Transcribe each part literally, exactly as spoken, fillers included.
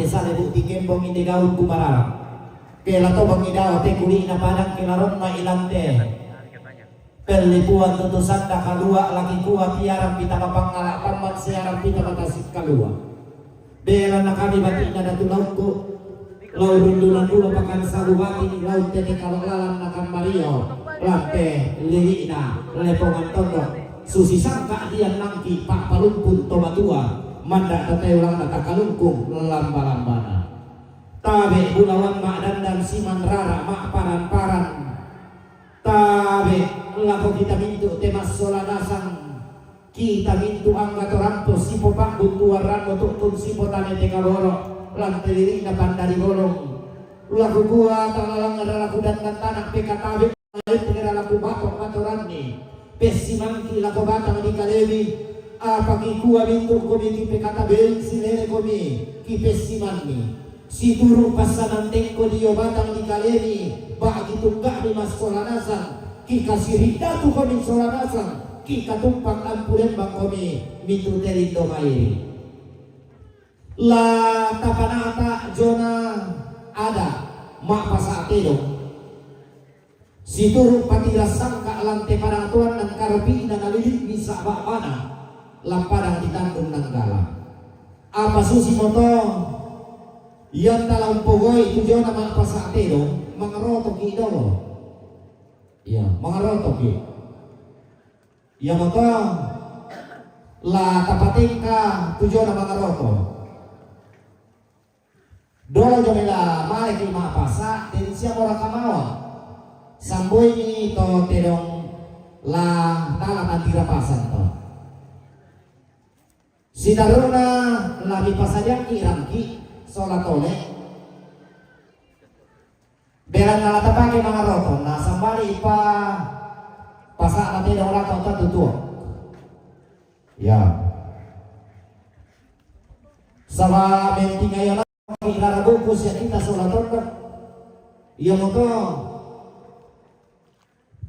salebu' tikembong inde gaun kumararang. Ke la tobang idao te kuli'na padang ke la ronna ilante. Pellipuan tutusanda kalua' la kikua tiarang pita mapangngala' tamman siarang pita matasik kalua'. Belanna kami bati'na datu laukku, lao rundunan dulo pakan sabu bati' lao tete kalo' lalan nakan mario, lampe lili'na lepongan tondok, susi sangka' diannangki pa'palumpun to matua, manda' tatayulangna takalungkung lamba-lambana. Tabe' bulawan ma'dandan siman rara' ma'paran-paran. Tabe' lako kita mintu' te massola nasang, kita mintu' angga to rampo sipopa'buntuan rannu tu'tun sipotane te kaboro', lan te lili'na pandari bolong. Laku kua talalang raraku dandan tana' pekatabe'. Lain tengera laku bato' matoranni, pessimangki lako batang di kalewi, apa kikua mintu' komi kipekata bensi lele komi, kipessimanni. Situru' passanan tengko dio batang di kalewi, ba'gi tungga'mi massola nasang, kikasiri' datu komi sola nasang, kikatumpak ampu lembang komi, mintu' te lindo mairi. La tapanata' jona ada' ma'pasa' tedong. Situru' patira sangka' lan te padang toanna karopi'na nalili' misa' ba'bana, lan padang ditandung nanggala. Apa susimoto, ianta la umpogau'i tu jona ma'pasa' tedong, mangarotoki' dolo. Iya, mangarotoki'. Iamoto la tapatengka tu jona mangaroto. Dolo jomai la maleki' ma'pasa', den siamo raka mawa. Samboimi to tedong la tala tandira pasang to. Sitarru'na la mipasadiangki' rangki' sola tole. Belanna la tapake mangaroto, na sambali pa pasa'na tedong raka to tutuo. Ya. Saba' menting ayo na rara buku sia kita sola tondok. Iamoto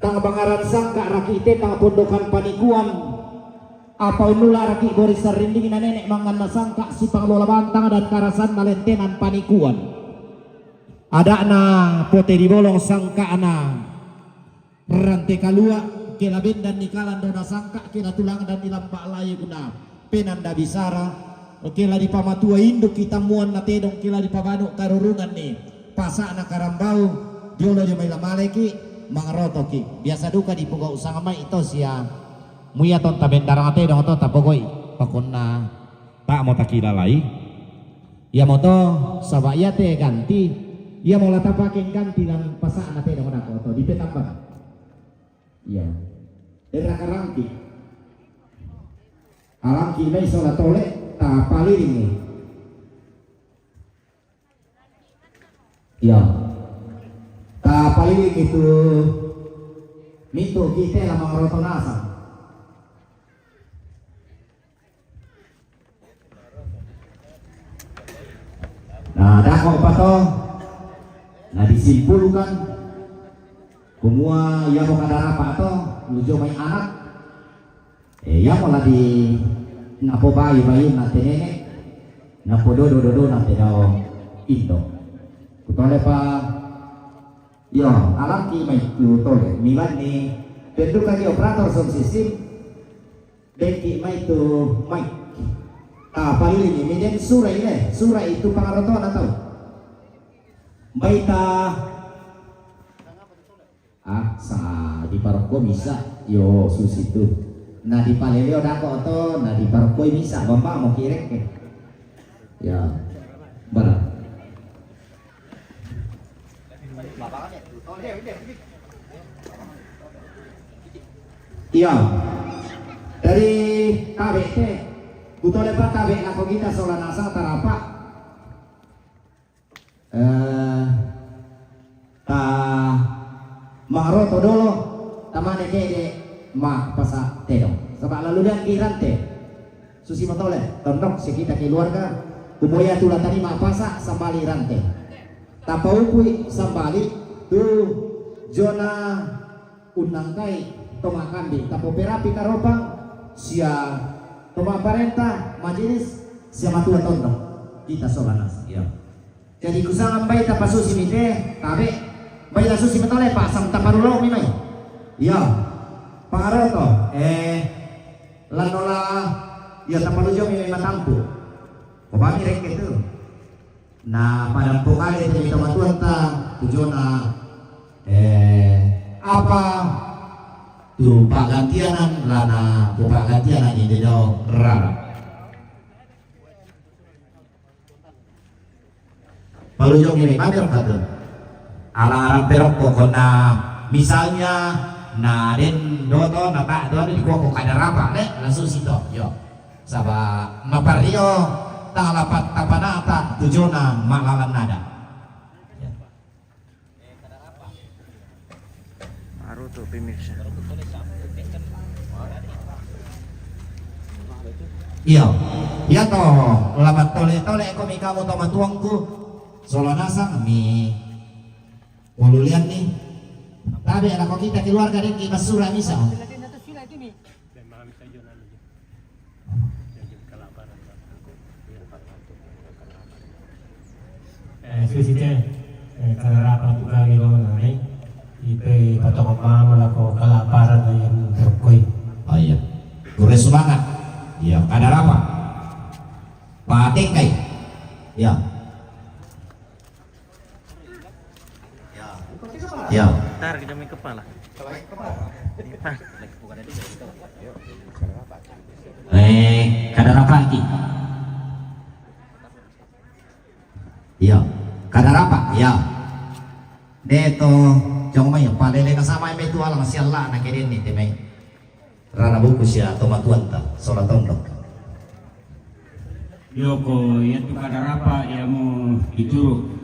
tang bangaran sangka' raki' te tang pondokan panikuan. Apa unnularaki' bori sarrindingna nene' manganna sangka' sipanglola bantang dan karasanna lentenan panikuan. Ada'na pote di bolong sangka'na rante kalua', ke la bendan ni kalan dona sangka', ke la tulang dan ni lamba' layukna penanda bisara, ke la dipamatua induk kitammuanna tedong, ke la dipabanu karurungan ni pasa'na karambau, diolo jomai la maleki', mangarotoki'. Biasa duka dipogau' sanga mai to sia muia tonta bendarang tedong to tapogau'i, pakonna ta'mo takilalai. Iamoto saba' iate ganti, iamo la tapake ganti lan pasa'na tedong dako to dipetambang. Iya. Era karangki. Arangki mai sola tole, tapalilingi. Iya. Tapalilingi tu mintu' kite la mangaroto nasang. Na dako' pa to, na disimpulkan kumua iamo kadarapa' to, lu jomai anak. E, iamo la di napobayu-bayunna te nene', napododo-dodona te dao indo'. Kutole pa, iyo, alangki mai tu tole, milanni penduka di operator sound system. Dengki mai tu mai. Tapalilingi miden surai le, surai tu pangarotona tau. Baita, ah, sa diparokko misa', yo susi tu. Na dipaleleo dako' to, na diparokkoi misa', bamba mo kirekke. Ya. Bara. Iya. Dari tabe' te. Kutole pa tabe' lako kita sola nasang tarapa'. Eh, ta mangaroto dolo, tamane kede ma pasa tedong. Saba' lalu dan kirante. Susi matole, tondok sia kita keluarga, kumua iatu la tanima pasa sambali rante. Tapaupui sambali tu jona unnangkai to makambi, tapoperapi karopang sia to maparenta majelis sia matua tondok. Ita sola nasang, ya. Jadi kusanga mbaita pasusi mi te, tabe. Mbaita susi mi tole, pasang taparulo mi mai. Ya. Paro to, eh, lanola, ya, tapalujo mi mai matampu. Ko bami reke tu. Na padampu kale te mi tomatuanta, tujona, eh, apa, tu pagantianan, lana, tu pagantianan inde dao rara. Palujo mi mai mamer katu. Ala rampe rokko kona, misalnya, na den doto, na tak doto, di kuako kada rapa, ne, langsung sito, yo. Saba mapario, talapat tapanata, tujona malalan nada. Ya. Baru tu pemirsa. Iyo, iya to, lamat tole-tole ko mi kamu tomatuangku. Sola nasang mi. Polulian ni. Tabe lako kita keluarga dengki basura misa. Eh, susi te, eh, kada rapa tu kami lo nai, ipe patongo mama lako kalaparan na yang terkoi. Oh iya. Gure sumangat. Iya, kada rapa. Patekai. Iya. Ya. Ya. Tar kita main kepala. Eh, kada rapa lagi. Ya. Kada rapa, ya. Deto, jangan main, palele kasama itu alang sialla na keden ni temai. Rara buku sia tomatuanta, sola tondok. Yoko, iya tu kada rapa, iya mu dituru.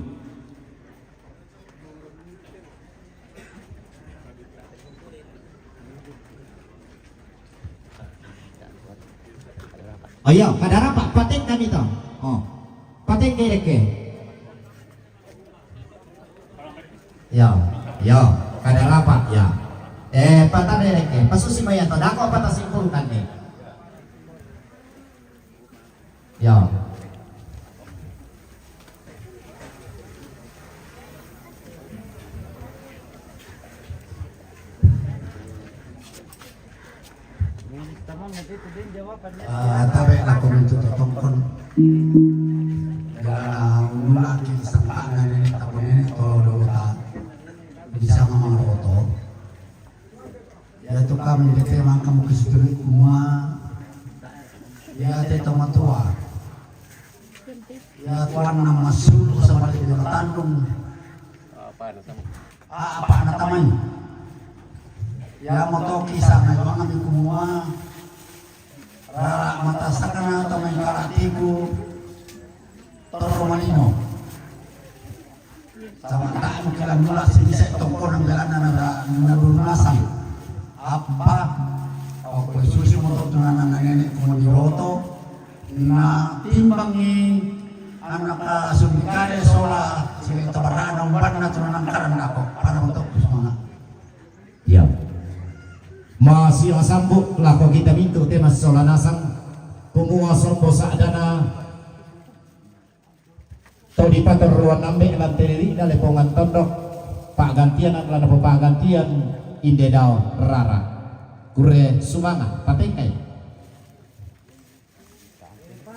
Oh iya, kada rapa, pateng kami to. Oh. Pateng kereke. Ya, ya, kada rapa, ya. Eh, pata dereke, pasusi maya to, dako apa tasimpulkan ni. Ya. Ah, tabe lako mintu totongkon. Dala unulaki sangkana nene taponene to dota. Bisa ngomong roto. Ya tukang deke mangka mukisituri kuma. Ya te tomatua. Ya tuan nama suku sama di tandung. Apa na tamai? Ya motoki sana juang ami kumua. Rara mata sakana tamai karatiku. Toro manino. Sama tak mukila mula sini saya tongkon nang jalan nang ada nang nasang. Apa? Oke susi motor tunana nang nenek kumua di roto. Na timbangi anak, ah, sumikade sola sini tabarana umbanna tu nanangkaran nako pada untuk semangat. Ya. Masih asambu lako kita mintu tema sola nasang. Kumua sombo sa'dana. Tau dipatorruan ambe' lan te lili'na lepongan tondok, pa'gantian lan napopa'gantian inde dao rara. Kurre sumanga', patengkai.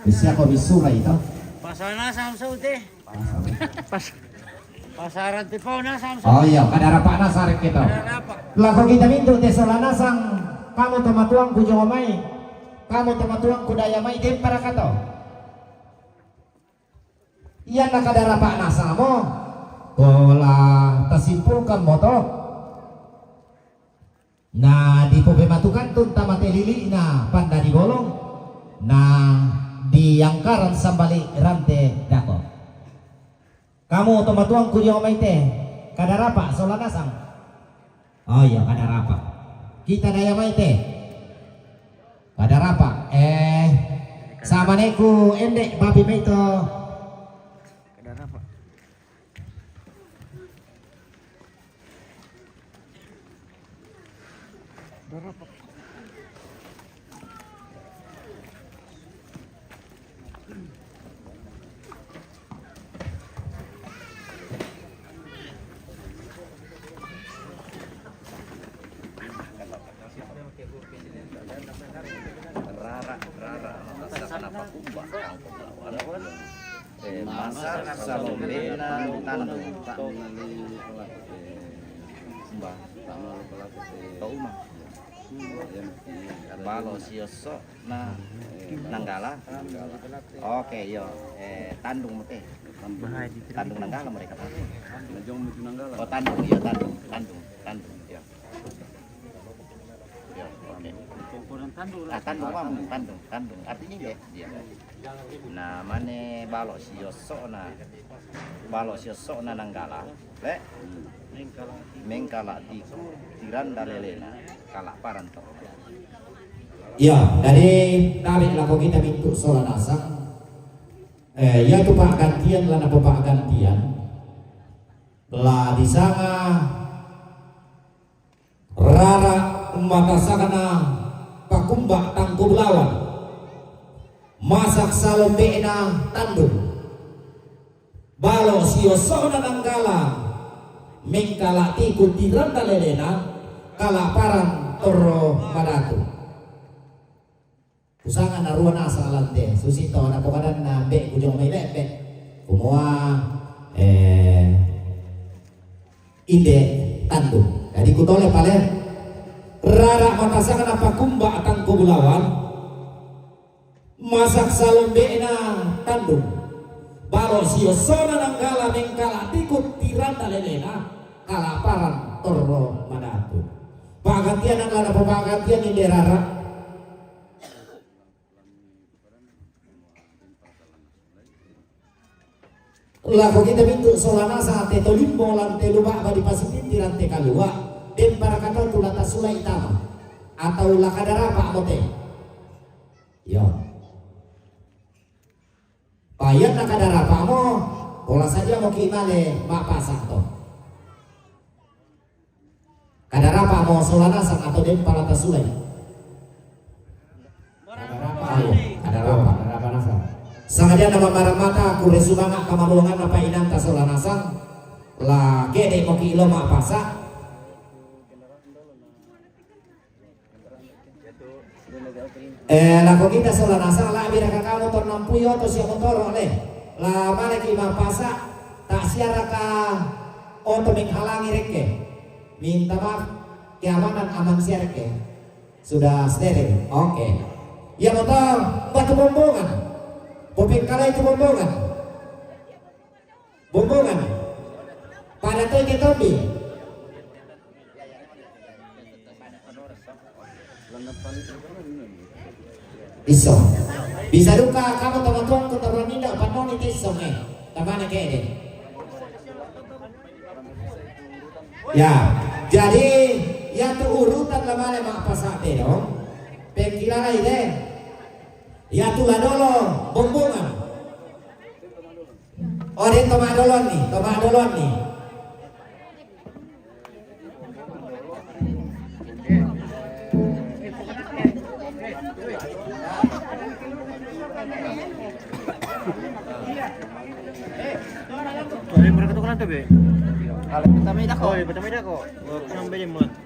Siako missurai to? Pasal nasang sau te. Pas. Pasaran te pau nasang sau. Oh iya, kada rapa nasang rekko to. Kada rapa. Lako kita mintu te sola nasang, kamu tomatuangku Jawa mai. Kamu tomatuangku Daya mai, temparaka to? Iyanna kada rapa nasamo, ko la tasimpulkan mo to. Na dipopematukan tun tama te lili'na panda di bolong, na diangkaran sambali rante dako. Kamu tomatuangku dio mai te, kada rapa sola nasang. Oh iya, kada rapa. Kita Daya mai te. Kada rapa. Eh, samaneku ende' babi mai to. Kada rapa. Kada rapa. Masak salombena tandung. Mbah. To uma. Balo sio so na nanggala. Oke, iyo. Eh, tandung mete. Tandung nanggala mereka pakai. Oh, tandung, iyo, tandung, tandung, tandung, iyo. Iyo, oke. Ah, tandung, Mam, tandung, tandung. Artinya, iyo, iyo. Na mane balo sio so na, balo sio so na nanggala, le? Mengkala tiku tiranda lelena, kala paran to. Iyo, jadi tabe lako kita mintu sola nasang. Eh, iyo tu pa'gantian la napo pa'gantian. La disanga rara matasakana pakumba tangku bulawan. Masak salombena tandung. Balo sio so na nanggala mengkala tiku tiranda lelena, kala paran torro madatu. Kusanga na rua nasang alante, susi to na pokadanna mbe kujong mai bebe. Kumua, eh, inde tandung. Jadi kutole pale, rara matasakana pakumba tangku bulawan. Masak salombena tandung. Balo sio so na nanggala mengkala tiku tiranda lelena, kala paran torro madatu. Pa'gantian na la napo pa'gantian inde rara. Lako kita mintu sola nasang te tolimbo lante luba'ba di pasipinti rante kalua, den parakato tu la tasulai tama, atau la kadarapa mo te. Iyo. Payan na kadarapa mo, pola sadia mo ki male mapasa to. Kadarapa mo sola nasang atau den pala tasulai? Kadarapa, ayo, kadarapa, kadarapa nasang. Sangadian nama maramata, kure sumanga kamaluangan apa inanta sola nasang. La kede mo ki ilo mapasa. Eh, lako kita sola nasang, la bira kakamo to nampui oto sia motoro le. La male ki mapasa, tak siaraka oto menghalangi reke. Minta maaf, keamanan aman sia reke. Sudah steril. Oke. Iya motor batu bombongan. Popengkalai tu bombongan. Bombongan. Pada toi ke tombi. Iso. Bisa duka kamu teman-teman ku teman ninda panoni tesong eh. Tamane kede. Ya, jadi ya tu urutan la male mapasa te dong. Pengkilalai de. Ya tu la dolo bombongan. Oh, den to madolon ni, to madolon ni.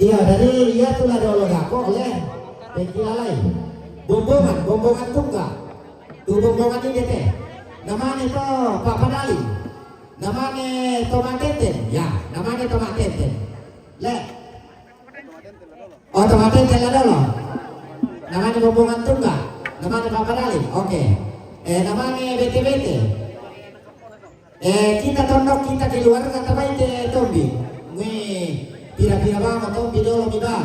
Iya, dari iya tu la dolo dako le. Pengkilalai. Bombongan, bombongan tungga. Tu bombongan inde te. Namane to papadali. Namane to mateten. Ya, namane to mateten. Le. Oh, to mateten la dolo. Namane bombongan tungga. Namane papadali. Oke. Eh, namane bete-bete. Eh, kita tondok, kita keluarga tabai te tombi. Ngue, pira-pira bama tombi dolo mi ba.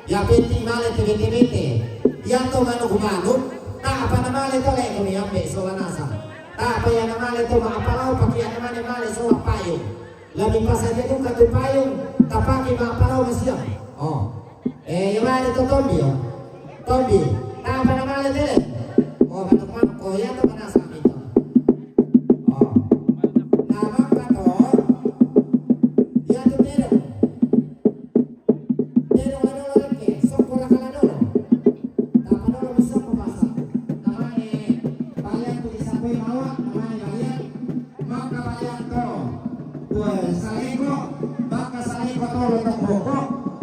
Ya penting male te bete-bete. Ya to manuk-manuk, ta apa na male to le kami ambe sola nasang. Ta apa ya na male to ma apa lau pake ya na male male sola payung. Lami pasaja duka tu payung, tapake ma apa lau masiang. Oh. Eh, ya male to tombi, oh. Tombi. Ta apa na male te le. Oh, manuk-manuk, oh, ya to manasang itu. Oh. Na mangka to, ya tu tedong. Tedong la dolo reke, sokko raka la dolo. Tapa dolo mi sokko pasa. Namane palian tu disapoi mawa, namane palian. Mangka palian to. Tue saleko, mangka saleko tolo tong boko.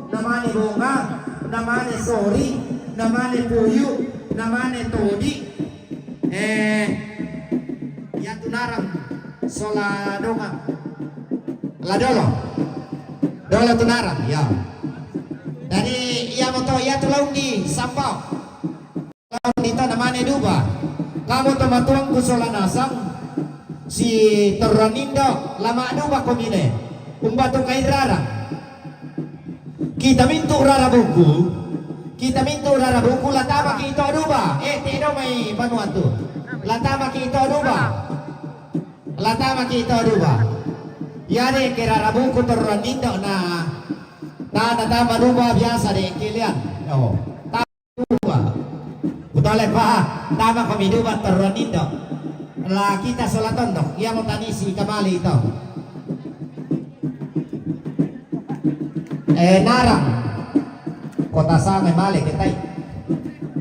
Namane bonga, namane sori, namane puyu, namane todi. Eh, ya tu narang. Sola dongan. La Dolo. Dolo tu Narang, ya. Jadi, iya mo to, iya tu la undi sampao. La undi to namane duba. Kamo to matuangku sola nasang. Si Torro Nindo, la madduba komi le. Umbatu kai rarang. Kita mintu rara buku. Kita mintu rara buku, la tama ki to duba. Eh, tedo mai banua tu. La tama ki to duba. La tama ki to duba. Iya de ke rara buku Torro Nindo na. Ta, ta tama duba biasa de kilian. Oh. Tama duba. Utale pa, tama komi duba Torro Nindo. La kita sola tondok, iya mo tanisi kamali to. Eh, Narang. Kota Sangai male ketai.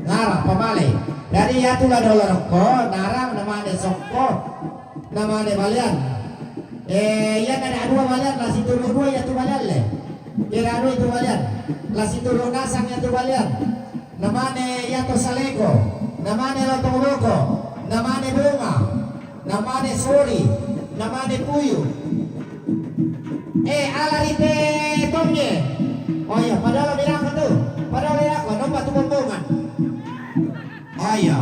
Narang pamale. Jadi iya tu la Dolo rokko, Narang namane sokko. Namane balean. Eh, iya na dua balean, la situru dua iya tu balean le. Kira dua itu balean. La situru nasang iya tu balean. Namane iya to Saleko. Namane Lotoloko. Namane Bunga. Namane Sori. Namane Puyu. Eh, ala rite tomye. Oh iya, padahal mirako tu. Padahal mirako, nomba tu bombongan. Ayo.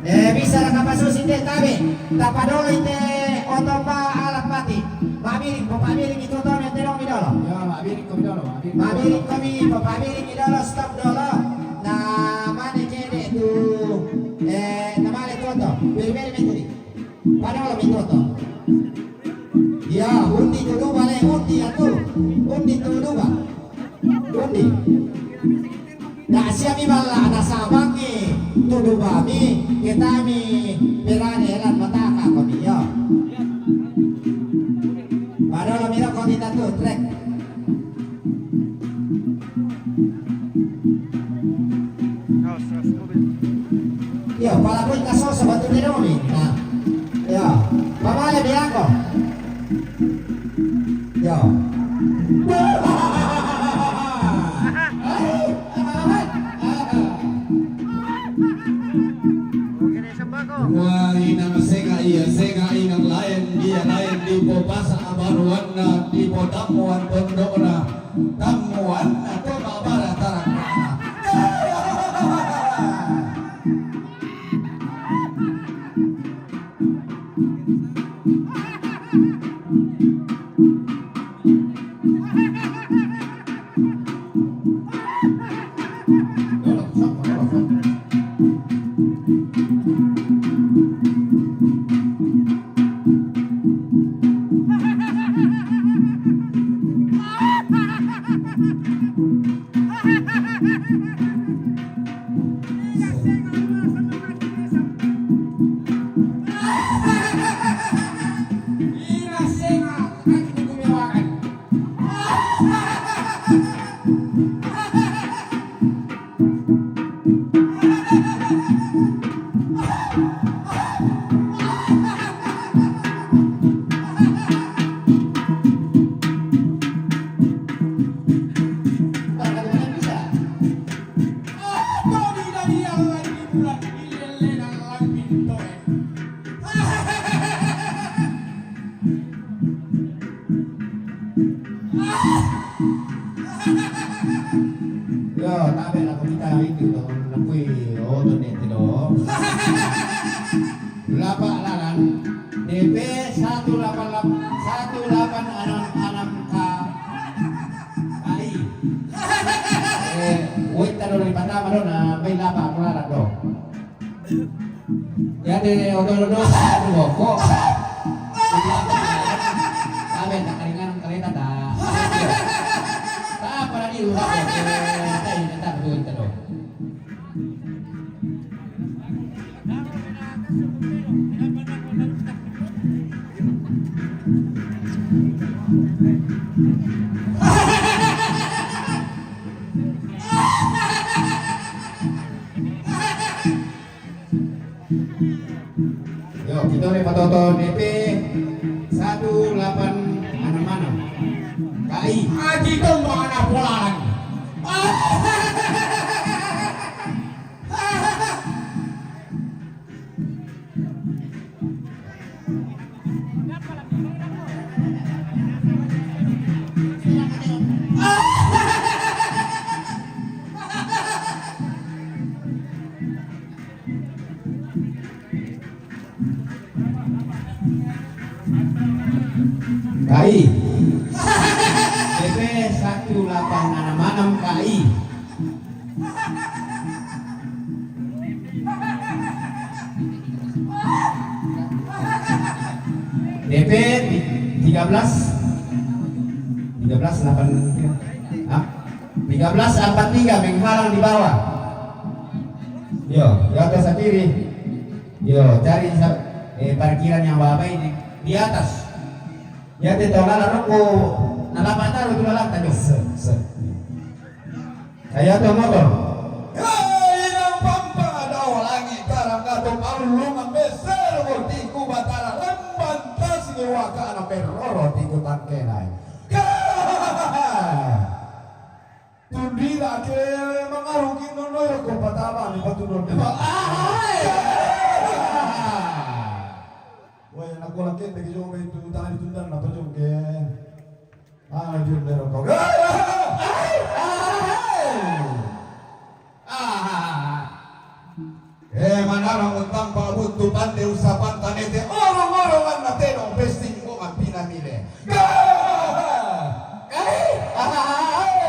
Eh, bisa ra kapasusi te tabe. Tapadolo ite otomba alat mati. Mabiring, po pabiring itu to, ente dong mi dolo. Ya, mabiring komi dolo, mabiring. Mabiring komi, po pabiring mi dolo, stop dolo. Na mane kede tu, eh, na mane toto. Beri-beri mi tadi. Padahal mi toto. Ya, undi tu duba le, undi atu. Undi tu duba. Undi. Dak sia mi balla na sabangi tu duba mi, kita mi berani elan mataka komi, ya. Padahal mi rokko kita tu, trek. Iyo, pala kui kasoso batu de domi. Nah. Iyo. Pamale biangko. Iyo. Wah, inang senga iya, senga inang laen dia, laen di po pasa abaruanna, di po tammuan tondokna. Tammuanna to babara tarakna. Yo, tabe lako kita itu, lakui oto ne te do. Lapa lalan, D P satu delapan delapan, satu delapan enam enam K I. Eh, woi, tado dari Batam, ado na, mai lapa, aku lalan do. Ya, de, odo, odo, odo, aduh, boko. Abe, tak karingan kereta, tak. Tak apa lagi, udah, oke. Tak, ini, tak, betul, tak, dong. Yo, kita ni patoto D P satu delapan enam enam. Kai. Aji dong mana polan. K I. D P satu delapan enam enam K I. D P ti-, tiga belas, tiga belas delapan, ah, tiga belas empat tiga menghalang di bawah. Yo, di atas kiri. Yo, cari sa-, eh, parkiran yang bawah ini di atas. Ya, te tau lala roko na lapa taru tu lalata jo. Se, se. Saya tu motor. Hei, nang pampa dau langi tarang kato palulungan besar ko tiku batara lemban tas ni waka na peroro tiku tangkenai. Tundira ke mangaruki nono ko patama ni patunon. Ai. Woi, na kola kete ke jong be tu tani tundan na pajong ke. Ah, jong dero ko. Ai, ai. Ah. Eh, manara untang pa buntu pande usapan tanete orang-orang na teno besting ko ampina mile. Ai, ai.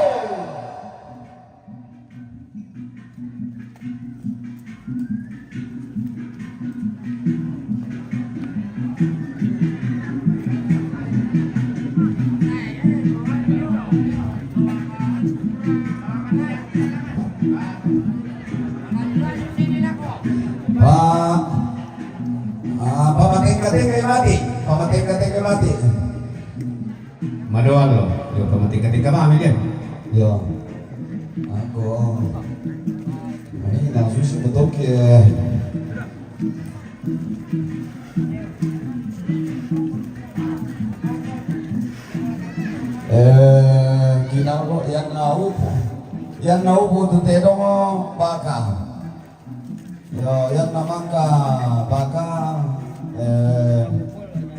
Pa, ah, pamatengka-tengka mati, pamatengka-tengka mati. Madoa lo, yo, pamatengka-tengka mami dia. Yo. Ako. Ini nang susu betul ke. Eh, kinalo yang nau, yang nau butuh tedong baka. Yo, yan na mangka baka, eh,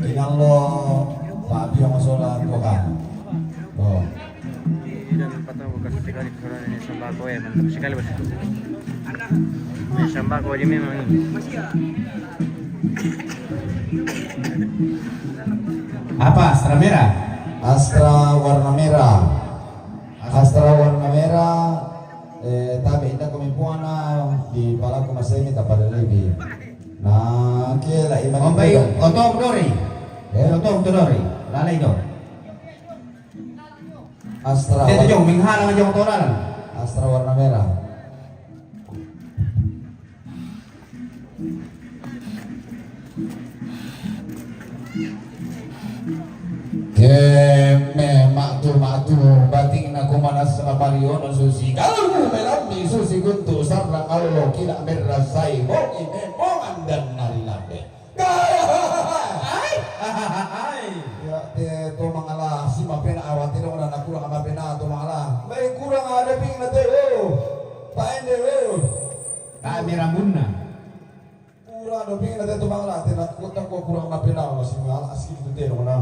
kinalo pa pio masola ko ka. Oh. Di dan patang buka sekali kurang ini sembako ya, mantap sekali, Bos. Ini sembako aja memang ini. Apa, Astra merah? Astra warna merah. Astra warna merah. Eh, tapi inda kami puana di palaku masemi tapada lebi. Nah, ke la iman. Ompai itu. Otom dori. Eh? Otom tu dori. Lalai tu. Astra. Itu warna jong, menghalang jong toral. Astra warna merah. Keme matu-matu batingna kumanas na pariono susi kalbu melambi susi guntu sarang allo kila merasai bogi memongan dan nari lambe. Ai, ai. Ya, te to mangala si mapena awate dong na kurang mapena to mangala. Mai kurang ada ping na te, oh. Paende, oh. Kami rambunna. Kurang doping na te tu mangala te na kota ko kurang na penal masih mangala asli tu te na.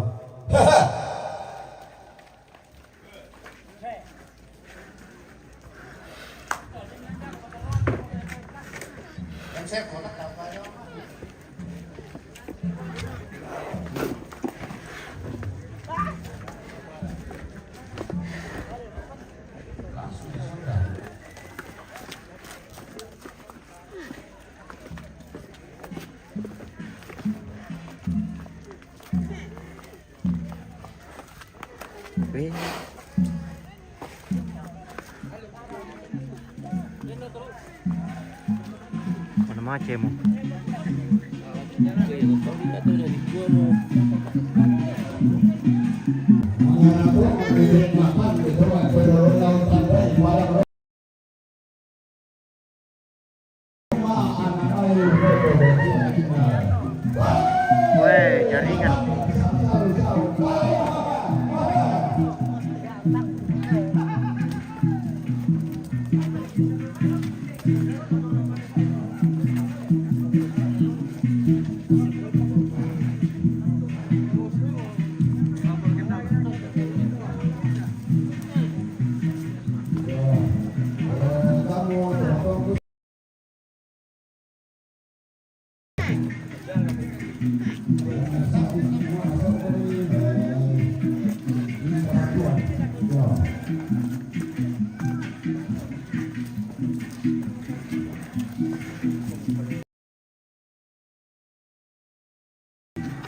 Weh. Mana macam mu? Weh, jaringan.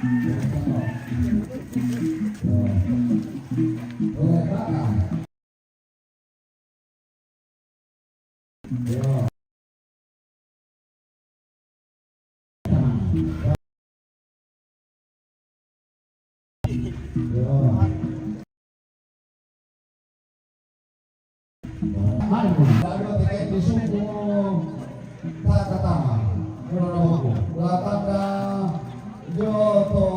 Lalu tiket di suku Takatama. Kurang waktu. Latanda Joto.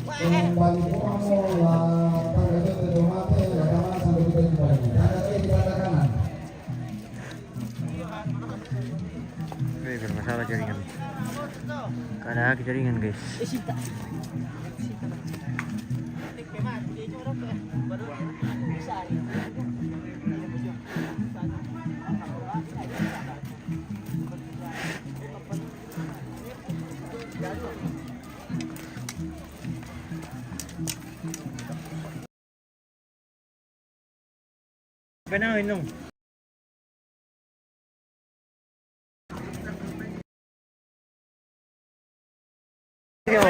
Kembali ke Amo, latanda Joto Jomate, latanda sampai kita jumpa lagi. Tanda kiri, tanda kanan. Weh, bermasalah jaringan. Kada ada jaringan, guys. Benang inung. Yo.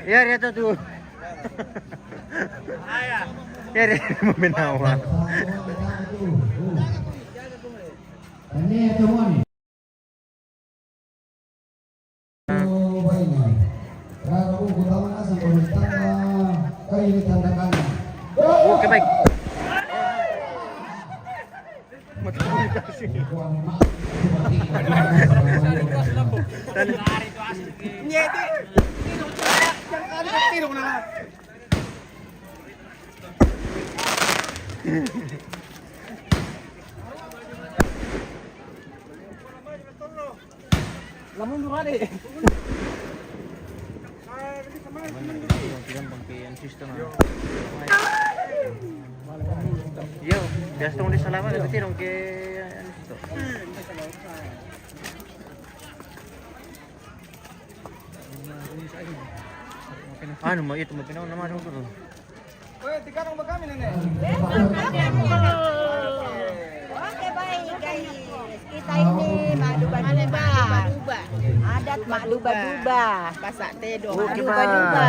Ya, dia tuh. Ya, dia mau menawa. Ini itu, Mon. Oke, baik. Lamun dulu ada. Yo, biasa dong di Salaman, tapi dong ke anu situ. Anu, mau itu, mau pinang nama dulu. Oke, baik, guys. Kita ini Maduba-duba. Adat Maduba-duba. Pasak tedong. Oke, Maduba-duba.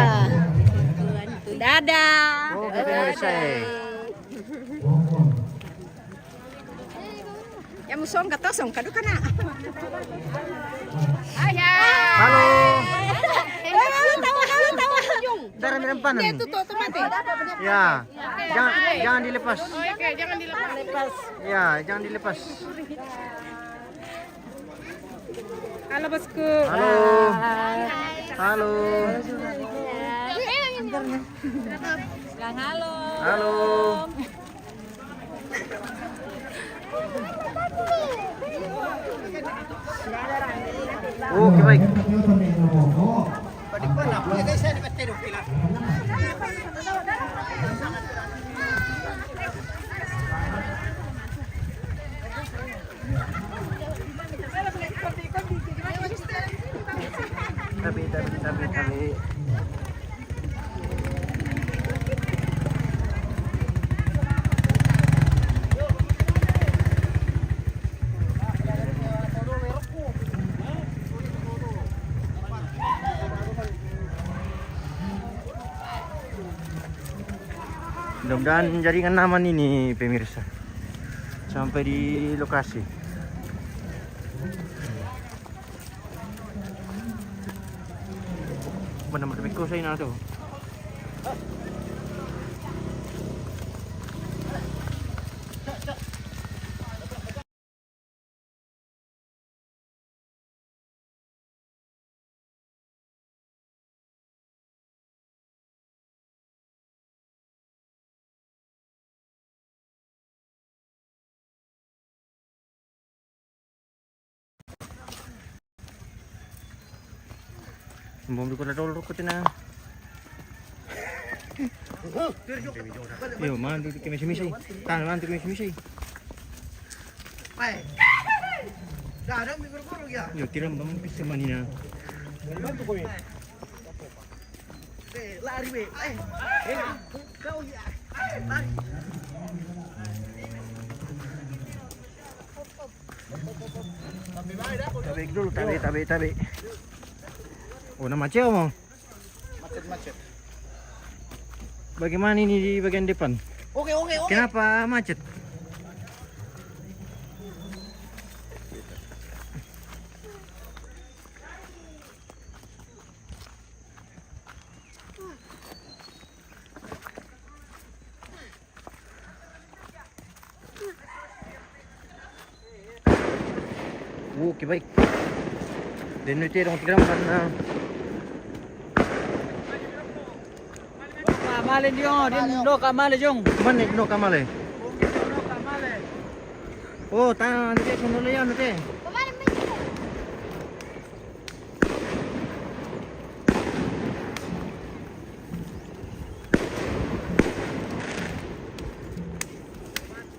Dadah. Oke, dadah. Ya, musong ka to, song ka do kana. Hai, hai. Halo. Tawa, tawa, tawa. Dara mi rampanan. Itu tuh, tuh mati. Ya. Jangan, jangan dilepas. Oke, jangan dilepas. Ya, jangan dilepas. Halo, bosku. Halo. Hai. Halo. Bilang halo. Halo. Oke, baik. Tabi, tabi, tabi, tabi. Mudah-mudahan jaringan aman ini, pemirsa. Sampai di lokasi. Mana mereka saya nak tu? Bom di kota dulu, kota na. Yo, mantu ke misi-misi. Tan, mantu ke misi-misi. Yo, tiram bom ke semanina. Eh, lari, be. Eh, eh, kau ya. Eh, lari. Tabi dulu, tabi, tabi, tabi. Oh, na macet mo. Macet, macet. Bagaimana ini di bagian depan? Oke, oke, oke. Kenapa macet? Oke, baik. Den itu dong, tiga mana? Ka male dio, din do ka male, Jong. Mana dio ka male? Oh, tangan dia kono leon te.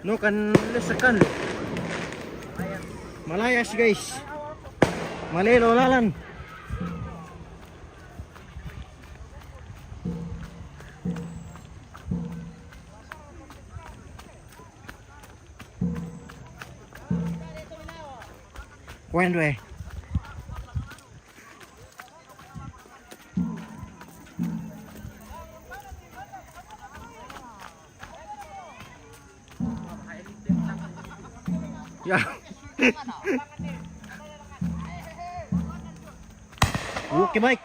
No kan lesekan. Malayas, guys. Malelo lalan. Kuen due. Ya. Oke, baik.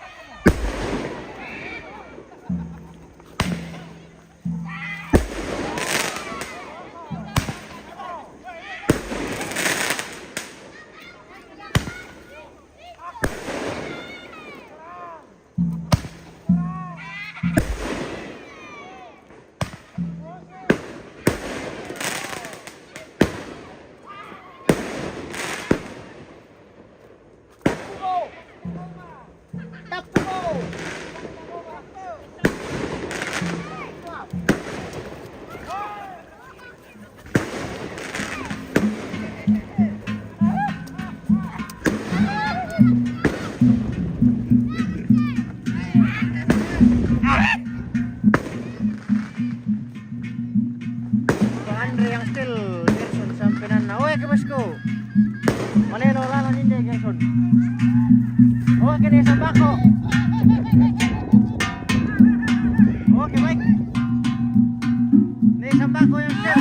Andre yang still, Gerson sampai nana. Oke, bosku. Malelo lalan inde, Gerson. Oke, ne sambako. Oke, baik. Ne sambako yang still.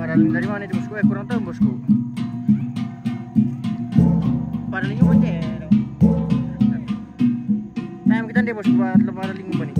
Padaling dari mana itu, bosku? Eh, kurang tahu, bosku. Padaling hotel. Time kita deh, bosku, buat lepas padaling apa nih?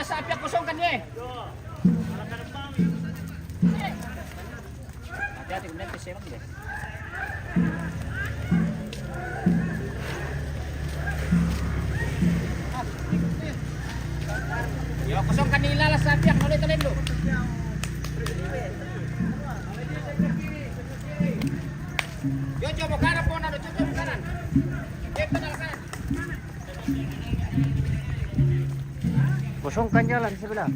Sapi yang kosongkan ye. Hati-hati, kemudian ke semak deh. Yo, kosongkan ni lalas sapi yang oleh talendo. Yo, coba kanan, pona, coba kanan. Dia kenal kanan. Kosongkan jalan sebelah.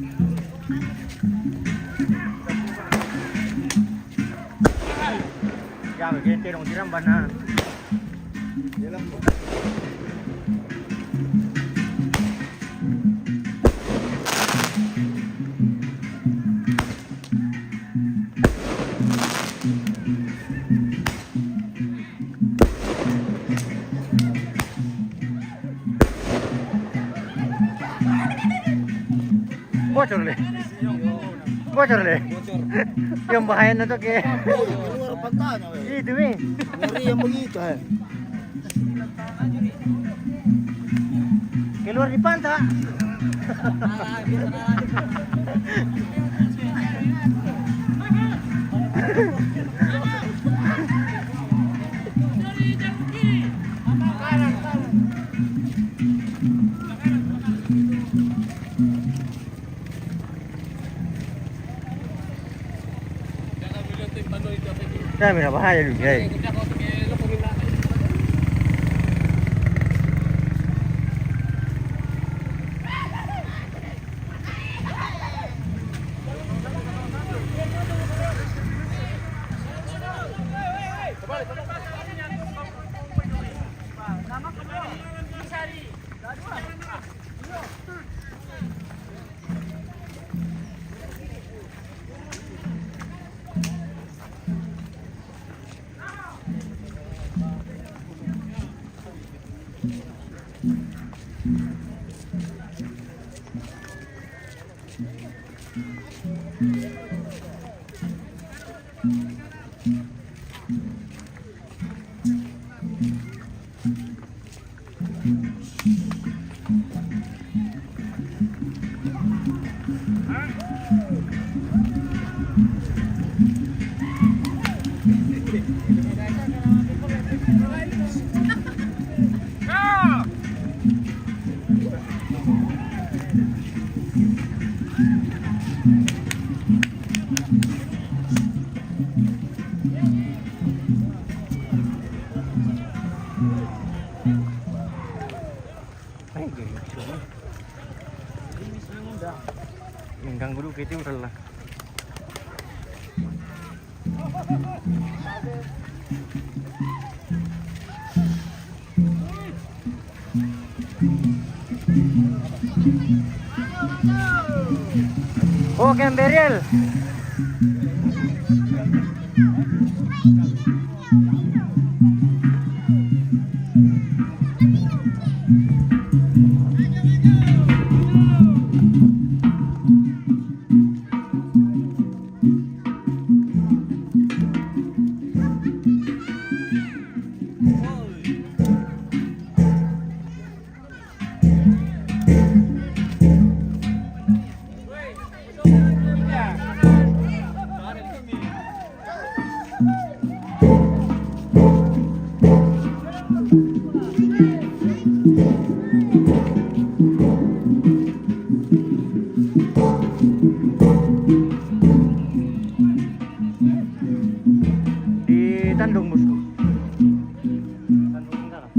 Ya, begitu dong, siram bana. Bocor le. Bocor le. Yang bahaya na to ke. Keluar pantanya, weh. Itu, weh. Ngeri yang begitu, eh. Keluar di pantai. Nah, mira, bahaya juga, eh. Ay, ganito. Mengganggu dulu kita udah lah. Oke, Beriel. Di Tandung, bosku. Tandung Utara.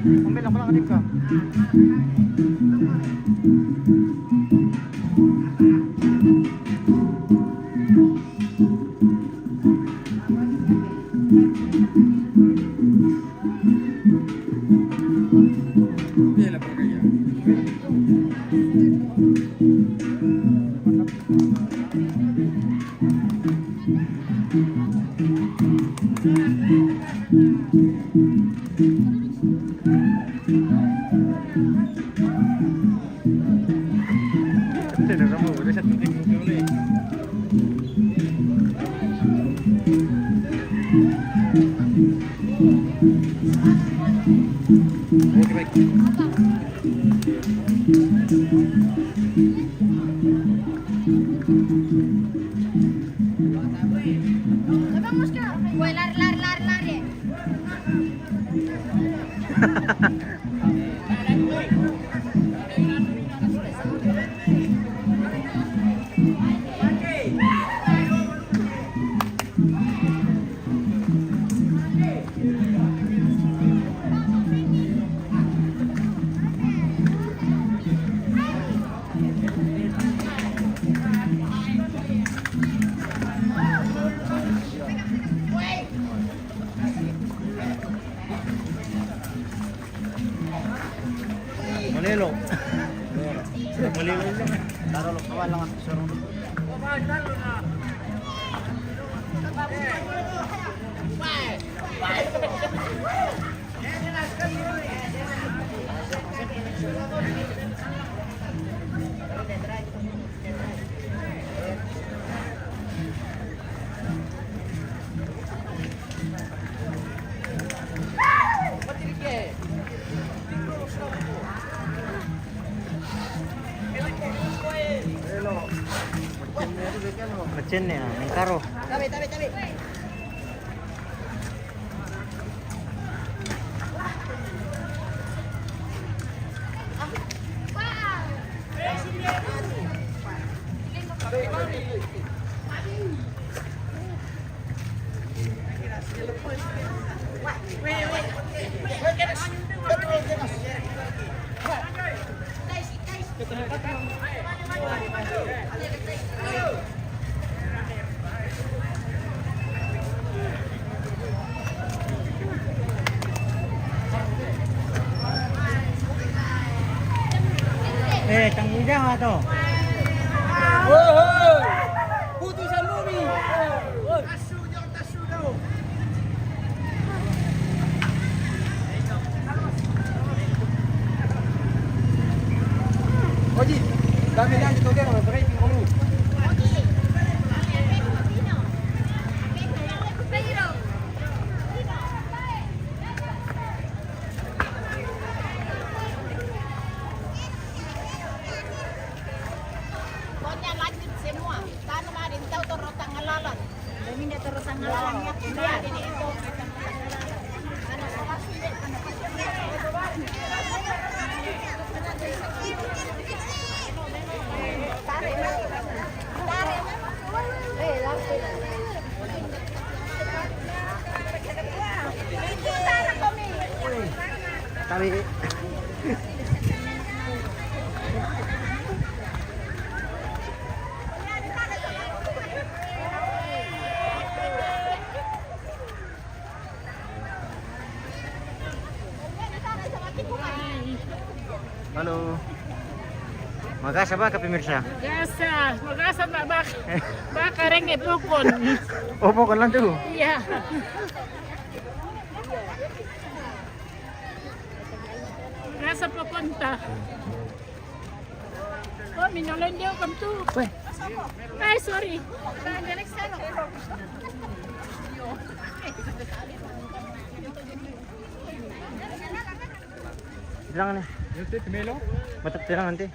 Ambil lang pala, kanip ka. Weh, lari, lari, lari, lari. Malelo. Malelo lang. Taro lo kawan lang ang sarong. Macam ni, ah, yang taro. Tabi, tabi, tabi. Eh, tanggung jawab tu. Putusan bumi. Oji, dame lagi tu dia, breaking dulu. Pokoknya lanjut semua. Tanam ada yang tahu tu rotang ngalalan. Jadi dia terus ngalalan ya. Iya, jadi itu. Tarik. Tarik. Eh, langsung. Tarik. Halo. Magasa ba ka, pemirsa? Magasa, magasa ba, ba, ba kareng de pokon. Oh, pokon lang tu. Iya. Magasa pokon ta. Oh, minolong dia kan tu. Weh. Ay, sorry. Bilang ni. Mata terang nanti.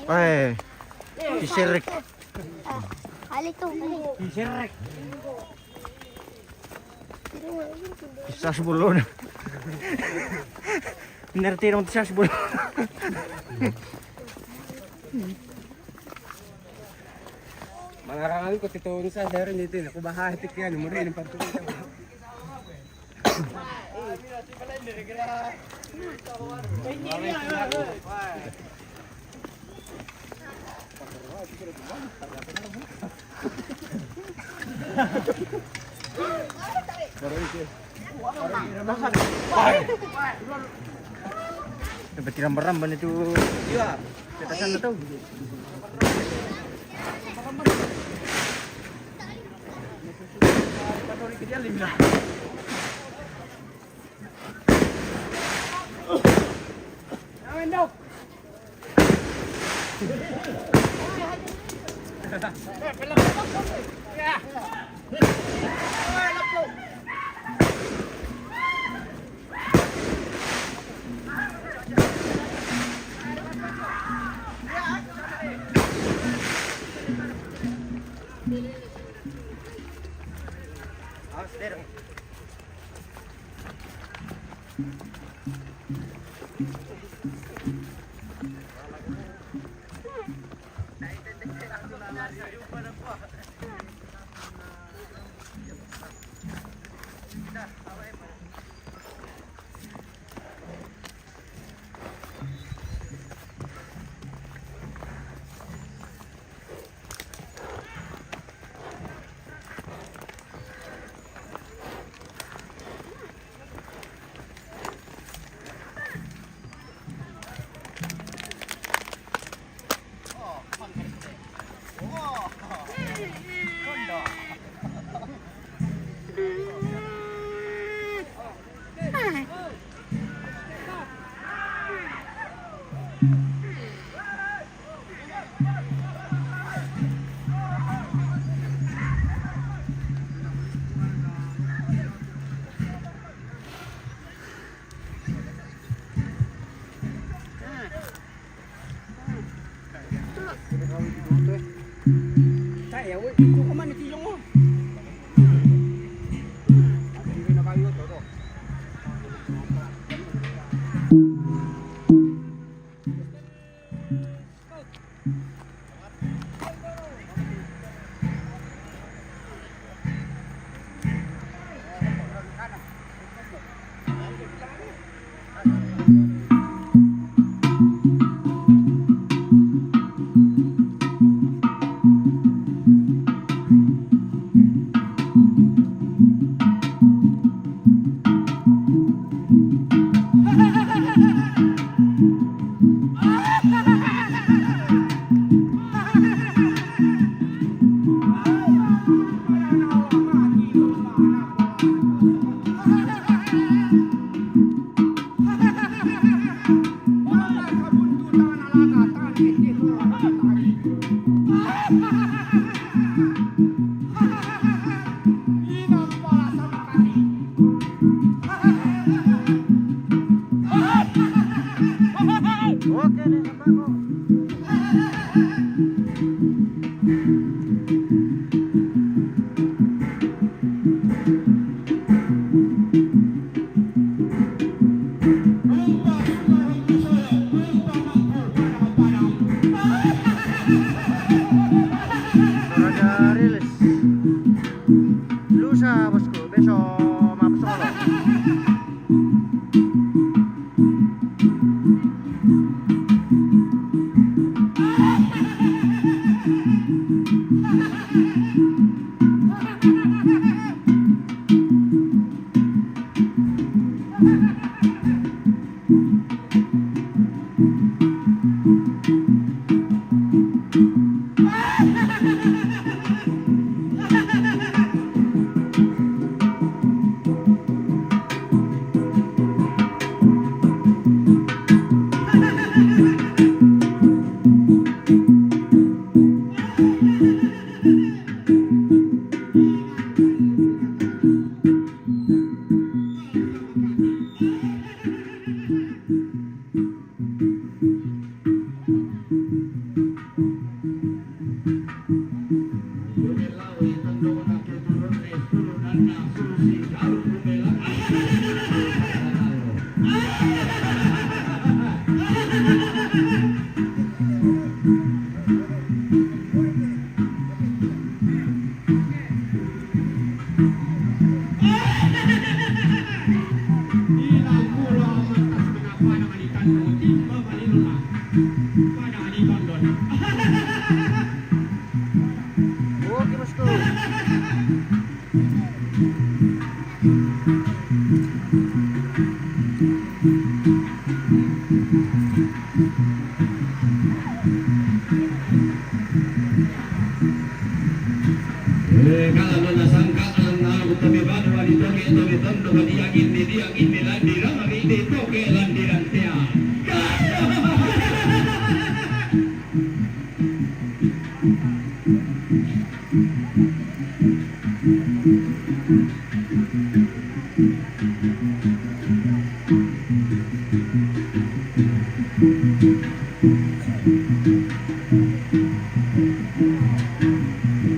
Ay, si Shrek. Halito, halito. Si Shrek. Isa sa bulon. Nerti dong isa sa bulon. Mga kangal ko, tito, sa daro nito, nakubaha, tikyan, muri ng pagtuloy. Dapat tirambaran itu. Iya. Kita sana tuh. Diagin di diagin di landiran, di toke landiran tea.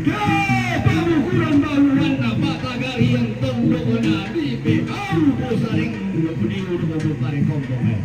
Ke pamukuran baluan na patagarian tondok na di pe au ko saring. Pudi udu ko pare kompong, eh.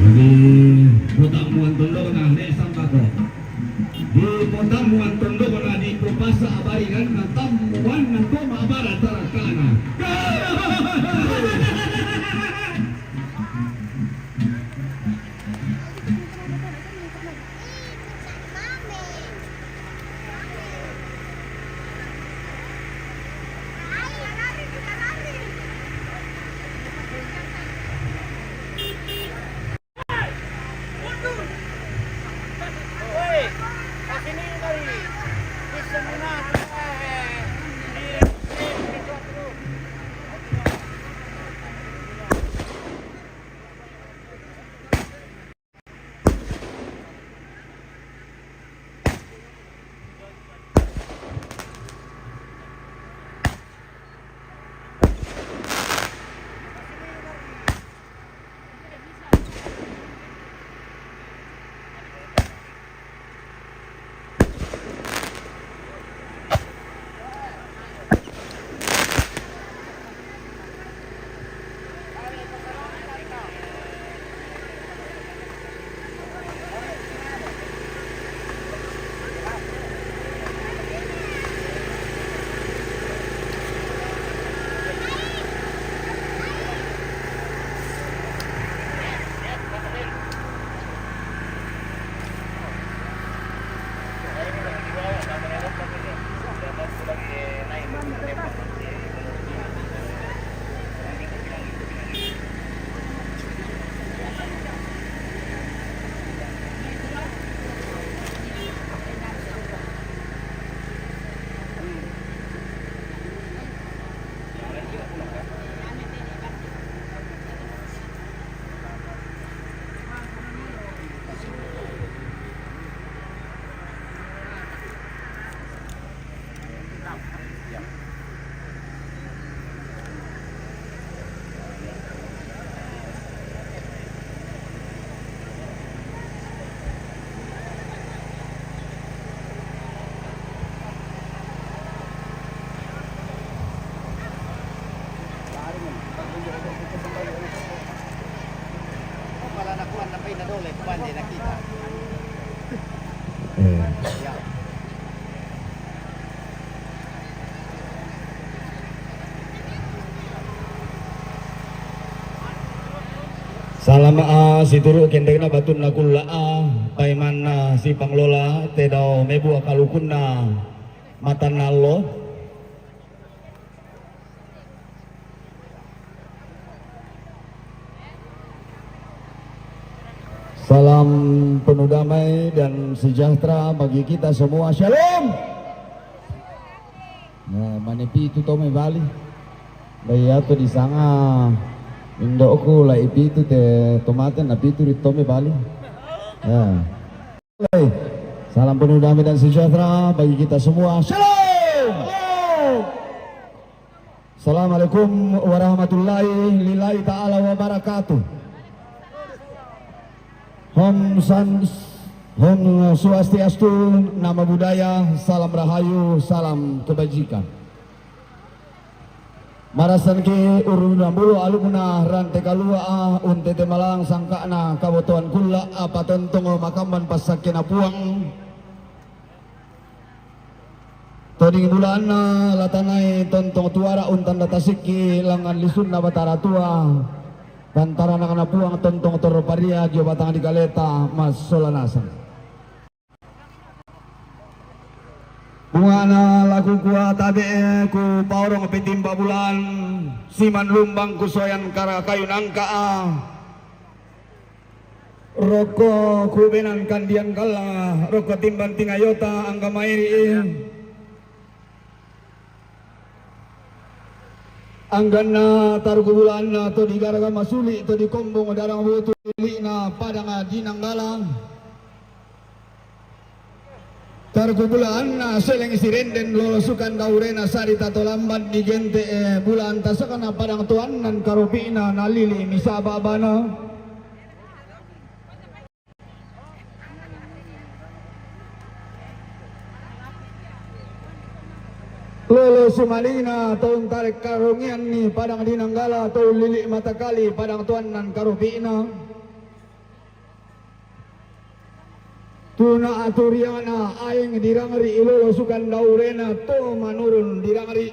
Jadi, putamuan tunduk nah, nek sambako. Di putamuan tunduk nah, di kupasa abari kan, nah, tamuan nah, koma abara tarakana. Pala nakuan na pa inadole, kuan di nakita. Eh. Ya. Salama, ah, situru kendekna batun na kulla, ah, paimanna si panglola tedao mebua kalukunna matanallo. Salam penuh damai dan sejahtera bagi kita semua. Shalom. Nah, manepi itu to mai bali. Dai atu di sanga Indo'ku, lai pitu te tomaten, na pitu ri tome bali. Ya. Salam penuh damai dan sejahtera bagi kita semua. Shalom. Assalamualaikum warahmatullahi lillahi ta'ala wabarakatuh. Hom san, Hom Swastiastu, nama budaya, salam rahayu, salam kebajikan. Marasan ki urun dambulu alukna rante kalua a, untete malang sangka'na kabotoan kulla, apa tontongo makamban passakkena Puang. Toding bulaanna latanai tontong tuara untanda tasikki langngan lisunna Batara Tua, pantaranakna Puang tontong torro paria dio batang dikaleta massola nasang. Bungana la kukua tabe'e, kupaorong petimba bulaan, siman lumbang kusoyan kara-, kayu nangka a. Rokko kubenan kandiang galla, rokko timbang tingayota angga mairi'i. Angganna tarukku bulaanna to digaraga masuli, to dikombong darang botu li'na padang dinanggala. Tarukku bulaanna seleng sirenden lolosukan daurena sarita to lamban digente, e, bulaan tasakana padang toannan karopi'na nalili misa babana. Lolo sumalingna to untarek karongianni padang dinanggala to ullili matakali padang toannan karopi'na. Tuna aturiana aeng dirangri ilolo sukan daurena to manurun dirangri.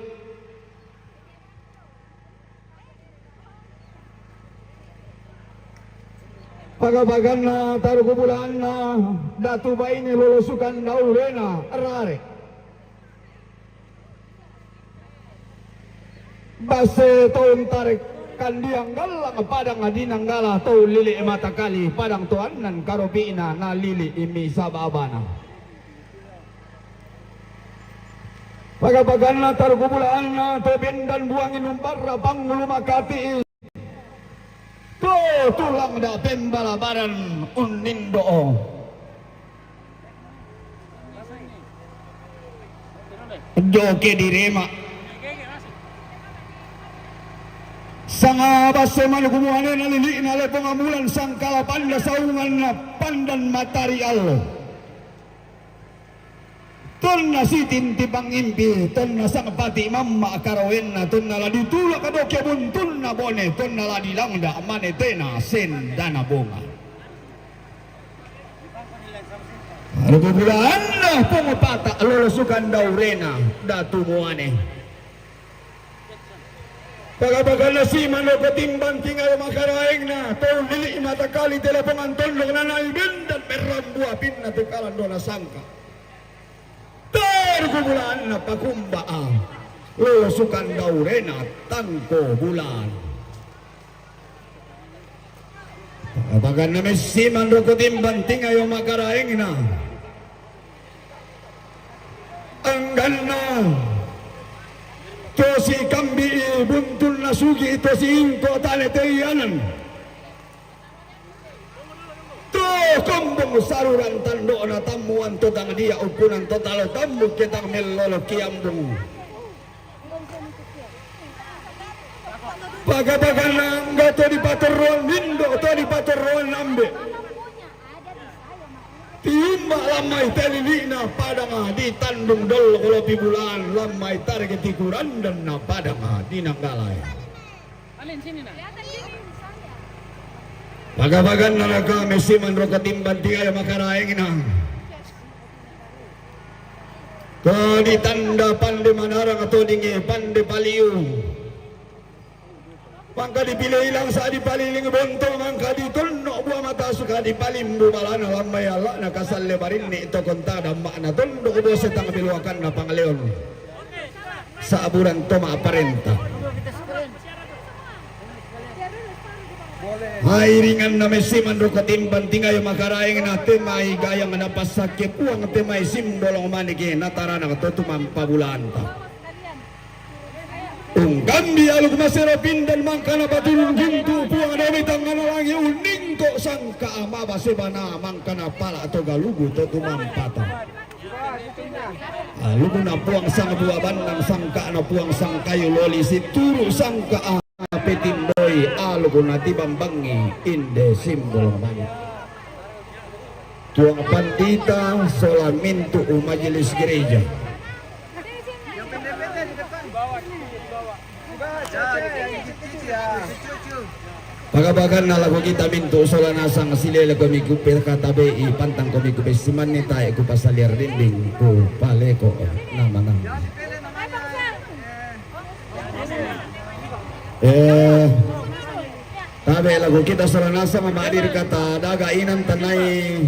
Paga-paganna tarukku bulaanna datu baine lolosukan daurena rare. Basse to untarek kandiang gallang padang dinanggala to ullili matakali padang toannan karopi'na nalili misa babana. Paga-paganna tarukku bulaanna to bendan buangi numbarra pangulu makati'i. To tulang da pembalabaran unnindo'o. Joke direma. Sanga basse manuku muane nalili'na leponga mulan sangkala panda saunganna pandan matari allo. Tonna sitinti pangimpi, tonna sangpati mamma karawenna, tonna la ditulak doke buntunna bone, tonna la dilangda mane tena sendana bonga. Rububulaanna pongopata lolosukan daurena datu muane. Paga-paganna siman rokko timbang tingayo makaraengna, to ullili matakali te lapongan tondok nanai bendan merrambu apinna te kalandona sangka. Tarukku bulaanna pakumba a, lolosukan daurena tangko bulaan. Paga-paganna messiman rokko timbang tingayo makaraengna. Angganna to sikambi'i buntunna sugi to siingko tane teianan. To kombong saruran tando'na tammuan to tang dia ukkunan to talo tammu ke tang mellolo kiambung. Paga-paganna angga to dipatorroan indo, to dipatorroan ambe. Tiumma lammai te lili'na padanga ditandung dollo lopi bulaan, lammai tareke tikurandanna padanga dinanggalae. Paga-paganna raka messiman rokko timbang tingayo makaraengna. To ditanda pande manarang to dinge pande paliu. Mangka dipilei langsa dipaliling bonto, mangka ditonno bua mata suka dipalimbu balana lammai alla'na kasalle barinni tokonta damma'na tondok bose tang biluakanna pangaleon. Sa'burang to ma'parenta. Hai ringanna messiman rokko timbang tingayo makaraengna te mai gayang napassakke Puang te mai simbolong maneke natarana to tumampa bulaanta. Ungkap Di aluk masero pindan mangkana batulun gintu puang domi tangana langi uningko sangka amaba sebana mangkana pala to galugu to tumampata. Alukuna puang sang bua banang sangka na puang sang kayu loli situru sangka a petindoi alukuna tibambangi inde simbul mani. Tuang pandita sola mintu majelis gereja. Pagabaganna lagu kita mintu sola nasang silele komi kupe katabe i pantang komi kupe simanni tae ku pasaliar dinding ku paleko nama nama. Eh, tabe lagu kita sola nasang madir kata daga inan tanai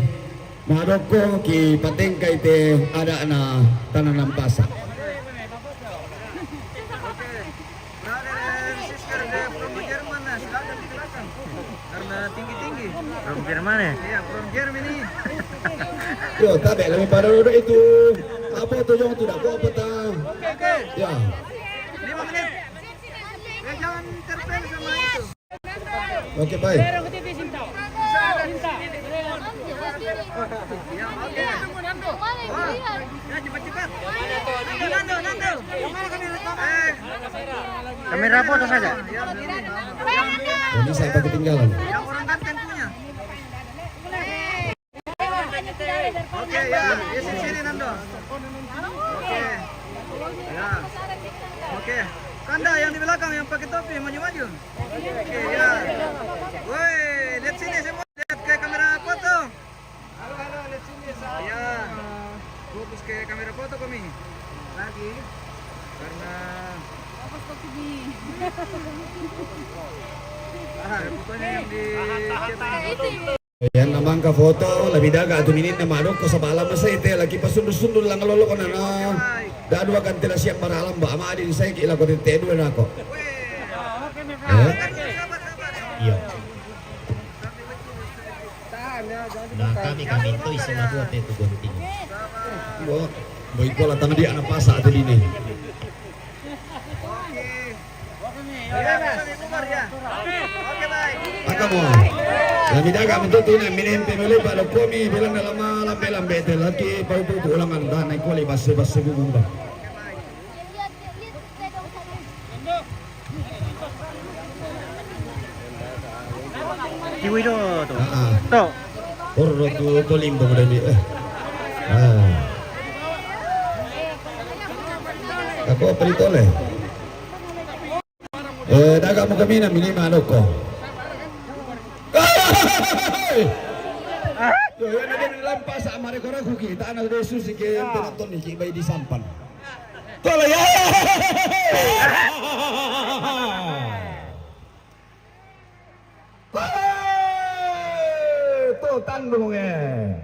madokko ki patengkai te adana tananam pasa. Brother and sister, the from German, nah, silakan, silakan. Karena tinggi-tinggi. From German ya? Iya, from Germany. Yo, tabe lebih pada duduk itu. Apa tuh jong tuh dah kok apa ta? Oke, oke. Ya. Lima menit. Eh, jangan terpel sama itu. Oke, baik. Kamera foto saja. Ini saya ketinggalan. Oke, ya, di sini, sini, Nando. Oke. Ya. Oke. Kanda yang di belakang yang pakai topi, maju-maju. Oke, ya. Woi, lihat sini semua, lihat ke kamera foto. Halo, halo, lihat sini, saya. Ya. Fokus ke kamera foto kami. Lagi. Karena fokus ke sini. Ah, fotonya yang di chat ini. Yan na mangka foto, labi daga tu mininna madokko sabala masa ite laki pasundul-sundul lang lolo konana. Dadua kan tela siap maralam ba ama adin saiki lako tete dua nako. Eh? Iya. Nah, kami kami tu isi madua te tu gonting. Bo, boy kola tang dia na pasa ate dini. Maka mo. Lami daga mo tutu na minempe mo lupa lo komi bilang na lama lambe lambe te laki pau pau ulangan dan na koli basse basse bubumba. Kiwi do to. Ah, ah. To. Porro tu to limbo mo dami. Eh. Ah. Ako perito le. Eh, daga mo kami na minima ano ko. Yo, yan na din lampas sa mare ko raku kita na de susi ke yan pinaton ni kibay di sampan. Tolong ya. Hei, to tandung eh.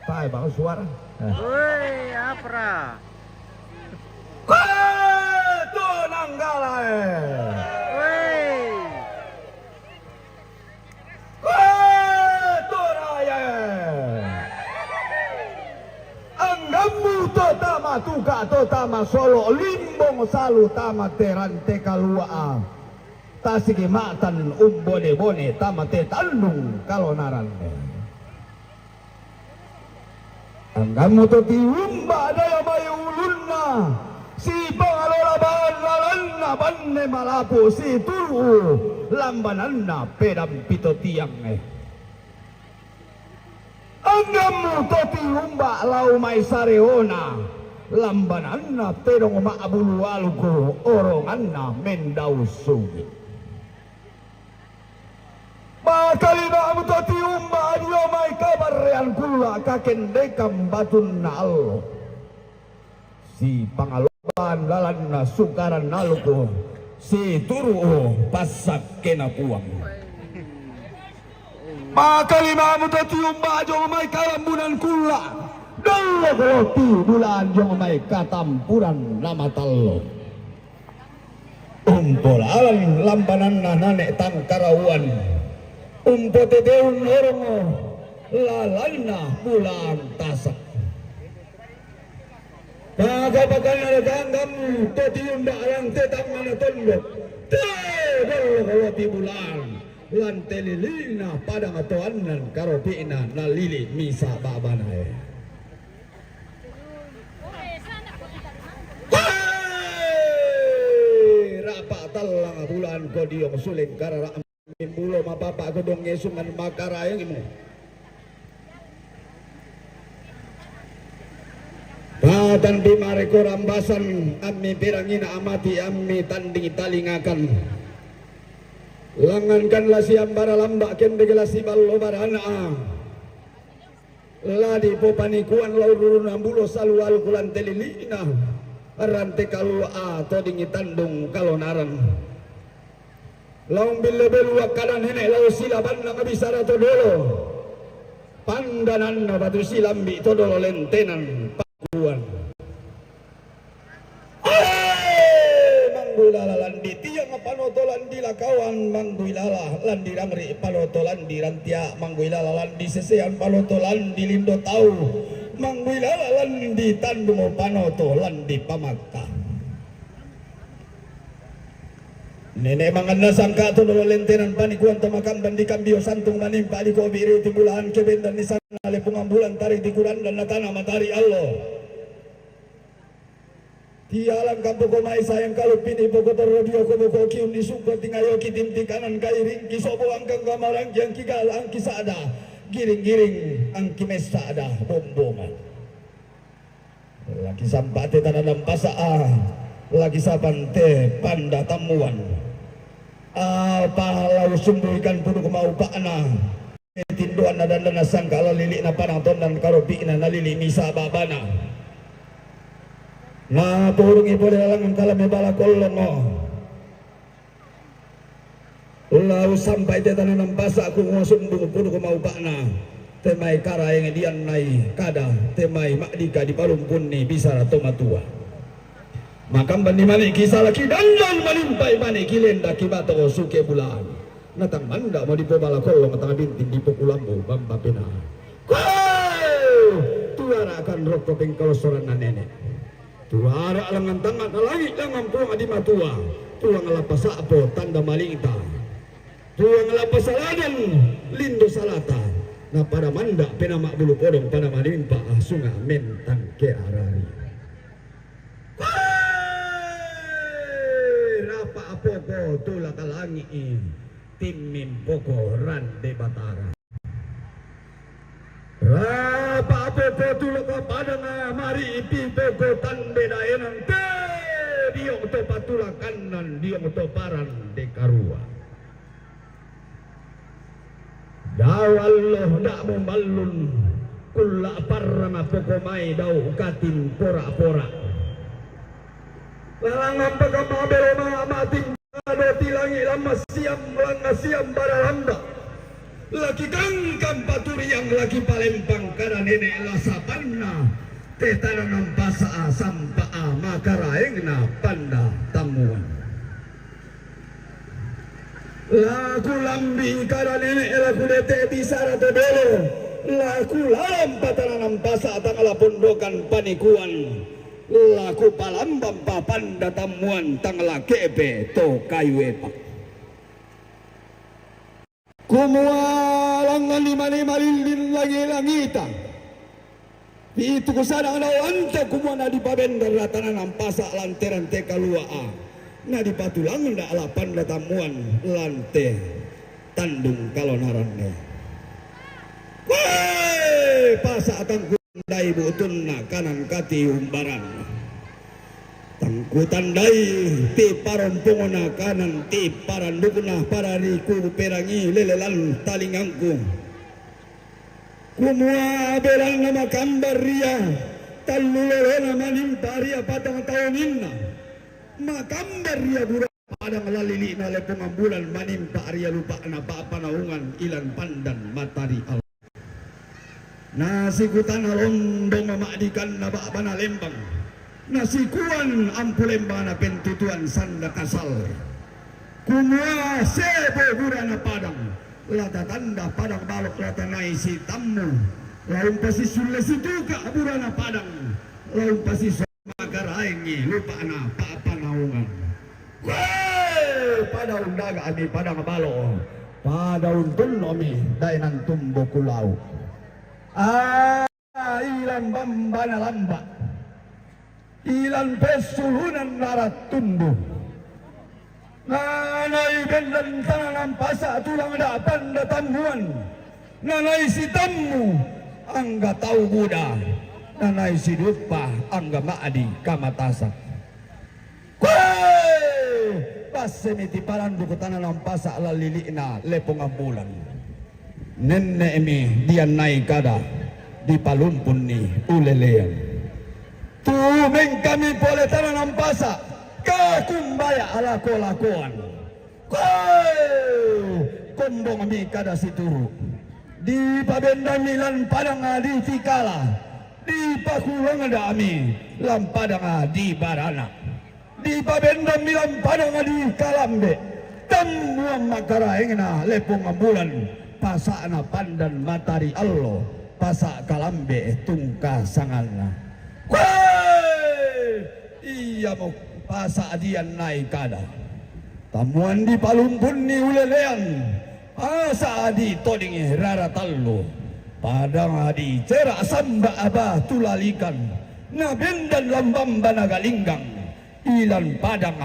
Tai bang suara. Eh. Woi, apra. Hei, to nanggala eh. Woi. Hei, to raya eh. Anggammu to tama tuka to tama solo limbong salu tama terante kalua. Tasigi matan umbone-bone tama te tandung kalonaran. Anggammu to tiumba daya mai ulunna si pangalola bahan lalanna banne malapu si turu lambananna pedang pito tiang eh. Anggammu to tiumba lau mai sareona lambananna tedong ma'bulu aluku oronganna mendau sugi. Makalima'mu to tiumba dio mai kabarrean kulla kakendekan batunna allo. Si pangaloban lalanna sukaran aluku si turu'u passakkena puang. Makalima'mu to tiumba jong mai kalambunan kulla dallo loti bulan jong mai katampuran namatallo. Umpolalan lambananna nane tangkarauan umpoteteun orongo lalanna bulan tasak. Pakapakanna rakanggam to tiumba' lan te tammana tondok, te dollo kalopi bulaan, lan te lili'na padang to annan karopi'na nalili' misa' ba'banae. Koe! Ra'pa' tallang bulaan ko diong suleng karara' mimbulo mapapa' ko dong ngesungan makaraengmu. Patan pimare ko rambasan, ammi pirangina amati, ammi tanding talingakan. Langngankan la siambara lamba' kendek la siballo barana'a. La dipopanikuan la ururuna bulo salu-alu kulan te lili'na rante kalua'a todingi tandung kalonaran. La umbille belu akkada nene' la usilabanna bisara to dolo. Pandananna batu silambi' to dolo lentenan pakuan. Mangguilala landi tiang panoto landi lakawan, mangguilala landi rangri' panoto landi rantia', mangguilala landi sesean panoto landi lindo tau, mangguilala landi tandung panoto landi pamakka. Nene' manganna sangka to dolo lentenan panikuan to makamban di kambio santung manimpa di kobi' ri timbulahan kebendan ni sana lepungan bulan tari tikurandan na tana matari allo. Tialang kampoko mai sayang kaluppini poko torro dio ko boko kiun ni sungko tingayo ki tinti kanan kairing ki sobo angkang kamarang kiang ki galang ki sada giring-giring angki messada bombongan. Laki sampa' te tananan pasa'a, laki sapan te panda tammuan. Apa lau sumbuikan puduk maupa'na. Tindoanna dandana sangka' la lili'na padang tondan karopi'na nalili' misa' ba'bana. Na purungi pole lalangan kalame bala kollongo. Lau sampai te tananan pasa' ku ngosumbu puduk maupa'na. Te mai karaeng diannai kada te mai ma'dika dipalumpunni bisara to matua. Makambanni mane' ki sala ki dandan manimpai mane' ki lenda ki bato suke bulaan. Natang manda' mo dipobala kollong tang binting dipokulambu bamba pena. Koe! Tuara akan rokko pengkalosoran na nene'. Tuara langan tangnga' na langi' langan Puang di matua. Tuang lapasa'po tanda malingta. Tuang lapasaladan lindo salata. Na pada manda' pena ma'bulu podong pada manimpa asunga mentang ke arari. Koe! Rapa' poko tulak langi'i, timming poko rande Batara. Rapa' poko tulak padanga mari'ipi poko tande daenang te diong to patulakannan diong to parande karua. Dao allo da' mumallun, kulla' parrang poko mai dao katin pora-pora. Lalangan pakamabelo mamating kado tilangi lamma siam, langnga siam baralamba. Laki kangkang paturiang laki palempang kada nene' lasapanna te tananan pasa'a sampa'a makaraengna panda tammuan. Laku lambi' kada nene' laku dete' bisara to dolo, laku lalan patananan pasa' tang la pondokan panikuan, laku palamban papanda tammuan tang la ke'pe to kayu epa. Kumua langngan lima-lima lillin langi-langita. Pitu kusadang dao anta kumua nadipabendar tananan pasa' lanteran te kalua'a. Nadipatulang da' lapan da tammuan lante tandung kalonaranne. Wee! Pasa' tangkutandai bu'tunna kanan katiumbaran. Tangkutandai ti parompongna kanan ti parandukna parariku perangi lelelan talingangku. Kumua belanna makambar ria tallu lolona manimpa ria patang taunginna. Makambar ria bura padang lalili'na lepongan bulan manimpa ria lupa'na pa'panaungan ilan pandan matari al. Nasikutana londong ma'dikanna ba'bana lembang. Nasikuan ampu lembang napentutuan sanda kasal. Kumua sebo burana padang. Lata tanda padang balok lata nai sitammu. Laung pasisulle situka burana padang. Laung pasisulle Tengi lupa'na pa'panaungan. Wee! Padaun daga ami padang balo', padaun tunno' ami daenan tumbo kulau'. Ah, ilan bambana lamba', ilan pessulunan rara tundu. Nanai bendan tana nampasa' tulang da' panda tammuan. Nanai sitammu angga tau buda. Nanai siduppa angga ma'di kamatasak. Koe! Passemi tiparandu' tana nampasa' lallili'na lepongan bulan. Nenne'mi diannai kada, dipalumpunni ulelean. Tumengkami pole tana nampasa', kakumbaya' lako-lakoan. Koe! Kombongmi kada situru'. Dipabendami lan padang di Tikala. Dipakulangda'mi lan padang di Barana. Dipabendami lan padang di Kalambe. Tammuan makkaraengna lepongan bulan, pasa'na pandan matari allo, pasa' Kalambe tungka sanganna. Koe! Iamo pasa' diannai kada. Tammuan dipalumpunni ulelean, pasa' ditodingi rara tallu, padang dicera' samba' batu lalikan, na bendan lan bambana galinggang, ilan padang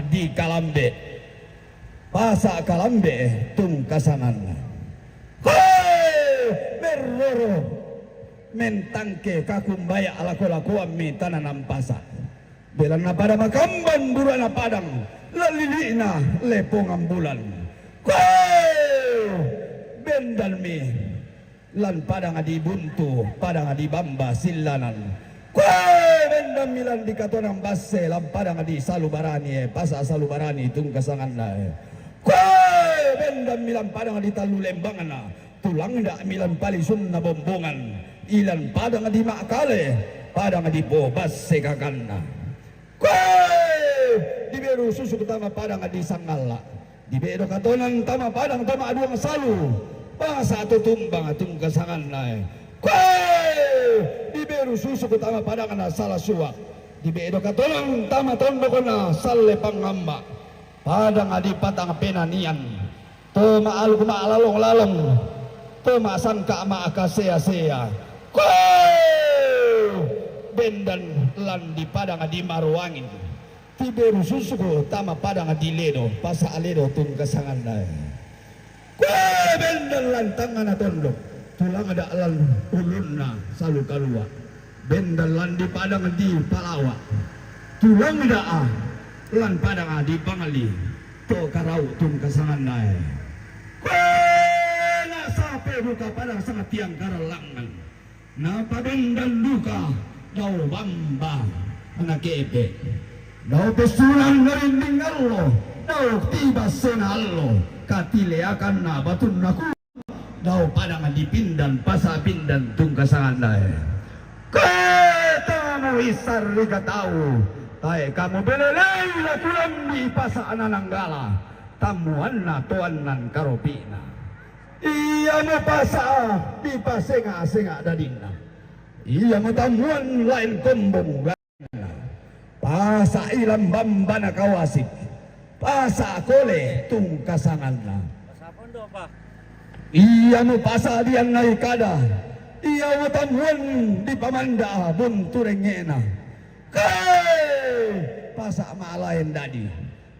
di Kalambe, pasa' Kalambe tungka sanganna. Koe! Merroro mentangke kakumbaya' lako-lakoammi tana nampasa'. Belanna pada makamban bura'na padang, lallili'na lepongan bulan. Koe! Bendanmi lan padang di Buntu, padang di Bamba Sillanan. Koe! Bendanmi lan di Katonang Basse, lan padang di Salubarani, e, pasa' Salubarani tungka sanganna, e. Koe! Bendanmi lan padang di Tallu Lembangna, tulangda'mi lan palisunna Bombongan, ilan padang di Ma'kale, padang di Po Basse kakanna. Koe! Diberu susu' tama padang di Sangalla', dibe'do katonang tama padang to ma'duang salu, pasa' to Tumbang tungka sanganna, e. Koe! Diberu susu' tama padangna Salasuak, dibe'do katonang tama tondokna Salle Pangamma', padang di Patang Penanian, to ma'aluk ma'lalong-lalong, to ma'sangka' ma'kasea-sea. Koe! Bendan lan di padang di Maroangin, tiberu susu' tama padang di Ledo, pasa' Ledo tungka sanganna, e. Koe! Bendan lan tangngana tondok, tulangda' lan ulunna salu kalua'. Bendan lan di padang di Palawa', tulangda' lan padang di Bangli, to karau' tungka sanganna, e. Koe! Nasape buka padang sangatiang karallangan, napabendan duka dao Bamba na kepe', dao pessunan na rinding allo, dao tibassena allo, katileakanna batunna ku dao padang di Pindan, pasa' Pindan tungka sanganna, e. Koe! Tamu issarrika tau, tae' kamu belelei la kulambi' pasa'na Nanggala, tammuanna toannan karopi'na. Iamo pasa' dipasenga'-senga' dadinna. Iamo tammuan laen kombong. Pasa' ilan Bambana Kawasik, pasa' Kole tungka sanganna. Iamo pasa' diannai kada, iamo tammuan dipamanda' buntu rengnge'na. Koe! Pasa' ma'laen dadi.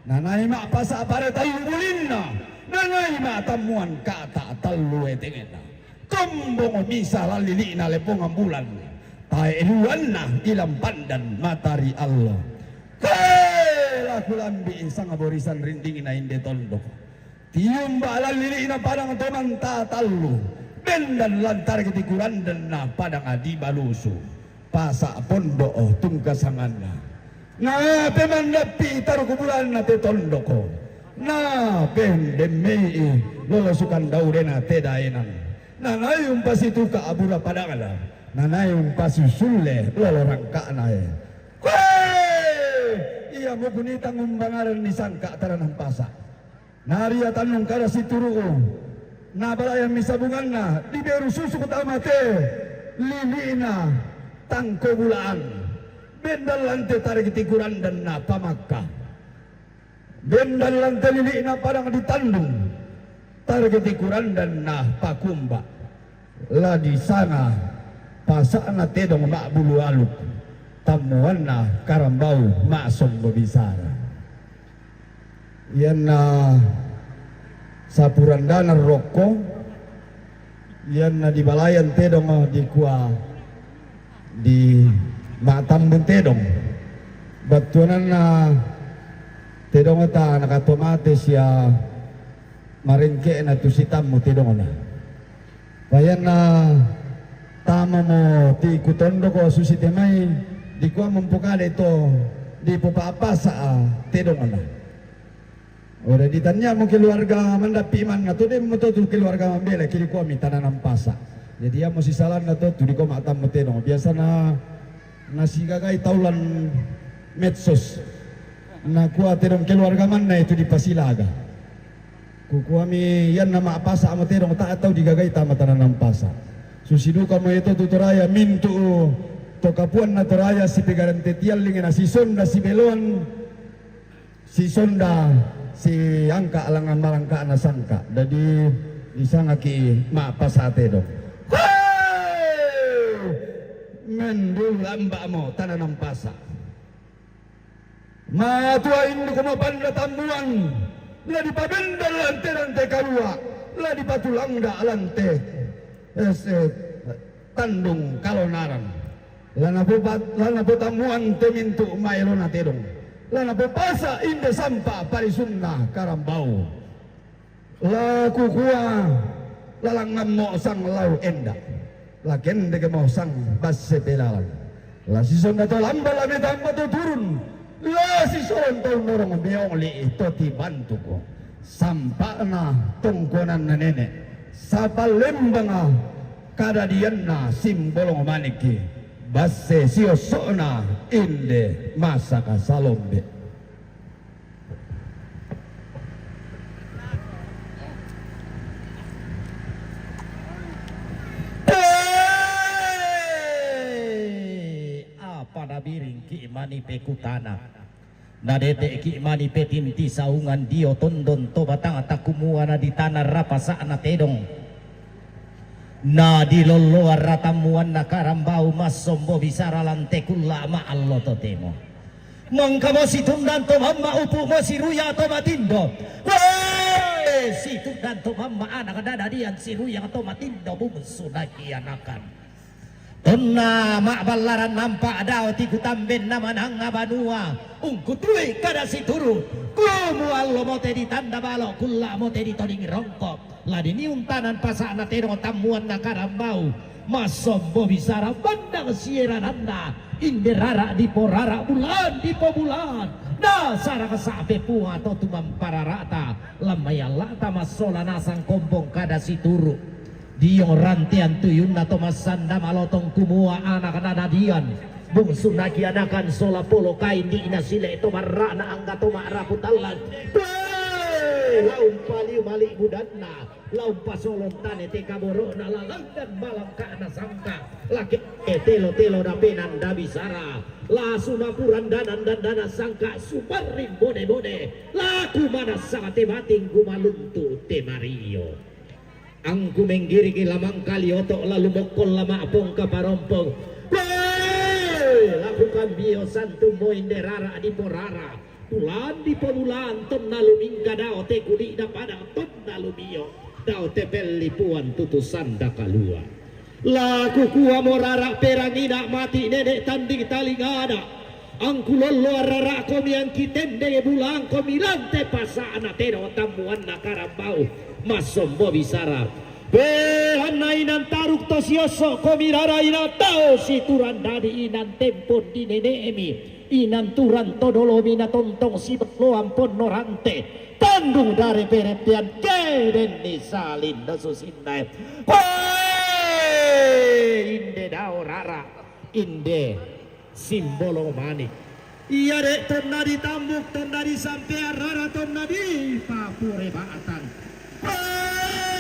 Nanai ma'pasa' pare tallu bulinna, nanai ma'tammuan ka'ta' tallu etengenna. Kombong misa lallili'na lepongan bulan, tae' luanna ilan pandan matari allo. Koe! La kulambi'i sangborisan rindingna inde tondok. Tiumba' lallili'na padang to mantatallu, bendan lan tariki' tikurandenna padang di Balusu, pasa' Pondo' tungka sanganna. Nape mandappi'i taruku bulanna te tondoko, nape undemme'i lolo Sukandau dena te daenan, nanai umpasituka' bura padangna, nanai umpasisulle lolo rangka'na, e. Koe! Iamo kunitang umbangarenni sangka' tana nampasa'. Naria tannung kada situru'u, nabalayan misa bunganna, diberu susu' tama te lili'na tangko bula'an, Bendan lante targiti kurandanna pamakka. Bendan lante lili'na padang ditandung, targiti kurandanna pakumba. La disanga pasa'na tedong ma'bulu aluk, tammuanna karambau ma'sombo bisara. Iyanna sapurandana rokko, iyanna dibalayan tedong dikua di ma'tambung tedong. Battuananna tedongta nakato mate sia marengke'na tu sitammu tedongna. Payanna tamamo ti kutondoko susi temai, dikua mempukade to dipopa'pasa tedongna. Ora ditanniamo keluarga mandappi manna to, demmo to tu keluarga mambela, kiri kuami tananan pasa. Jadi amo sisalanna to tu dikua ma'tammu tedong. Biasana nasigagai taulan medsos. Nakua tedong keluarga manna itu dipasilaga. Kukuami iyanna ma'pasa amo tedong ta tau digagai tama tananan pasa. Susi dukamo itu tu Toraya mintu to kapuanna Toraya sipegarante tialling na sisonda sibeloan. Sisonda siangka langngan malangka'na sangka. Dadi disangaki ma'pasa tedong. Hei! Mendul lamba'mo tananan pasa. Matua induku mapanda tammuan, la dipabendan lante-lante kalua, la dipatulangga lante. Ese. Tandung kalonaran. La napopat-, la napotammuan te mintu maelona tedong. La napopasa inde sampa parisunna karambau. La kukua, la langngammo sang lau enda. La kendekemo sang basse pelalang. La sisonda to lamba la metamma to turun. La sisonda to norong meong li to tibantuko. Sampa'na tongkonanna nene', sapallembanga kadadianna simbolong maniki, basse siosso'na inde masaka salombe. Eh, apa nabiringki mani pekutana? Nadete'ki mani petinti saungan dio tondon to batang takkumuana di tana rapasa'na tedong. Na dilolloa ratammuanna karambau massombo bisara lante kulla ma'allo totemo. Mangkamo situndan to mamma upu'mo siruya to matindo. Wee! Situndan to mamma anak dadadian siruya to matindo bungsu nakianakan. Tonna ma'ballaran nampa dao ti kutambenna manangnga banua, ungkutui kada situru, kumuallo mote ditanda balo, kulla mote ditodingi rongko, la diniuntanan pasa'na tedong tammuanna karambau, massombo bisara bandang sierananna, inde rara diporara bulan dipobulan, nasaraka sa'pe pua to tumamparara'ta, lammayalla'ta massola nasang kompong kada situru. Dio rantean tuyunna to massanda malotong kumua anak nadadian, bungsu nakianakan sola polo kain di'na sile to marra'na angga to ma'rapu tallang. Wee! La umpaliu mali budanna, la umpasolong tane te kaboro'na, la langgan malangka'na sangka, la ke-, e telo-telo dapenan dabisara, la sumapurang danan dandana sangka sumarring bode-bode, la kumanassa te bating kumaluntu te mario. Angku menggiriki la mangkali oto' la lumokkon la ma'pongka parompong. Wee! La kukambio santummo inde rara diporara. Bulan dipobulan tonna lumingka dao te kuli'na padang tonna lumio. Dao te pelli puan tutu sanda kalua. La kukuamo rara perangina mati nene' tanding talingana. Angku lollo arrara'komi angki tendenge bulangkomi lante pasa'na tedong tammuanna karambau massombo bisara. Behanna inang taruk to siosso'komi rara inang tau siturang dadi inang tempon di nene'mi inang turang to dolomi natontong sibelloang ponno rante tandung dare pereppean kedenni salinna susinnae. Wee! Inde dao rara, inde Simbolong mani. Iya de' tonna ditambuk, tonna disampeang rara, tonna dipapure batang. Hei!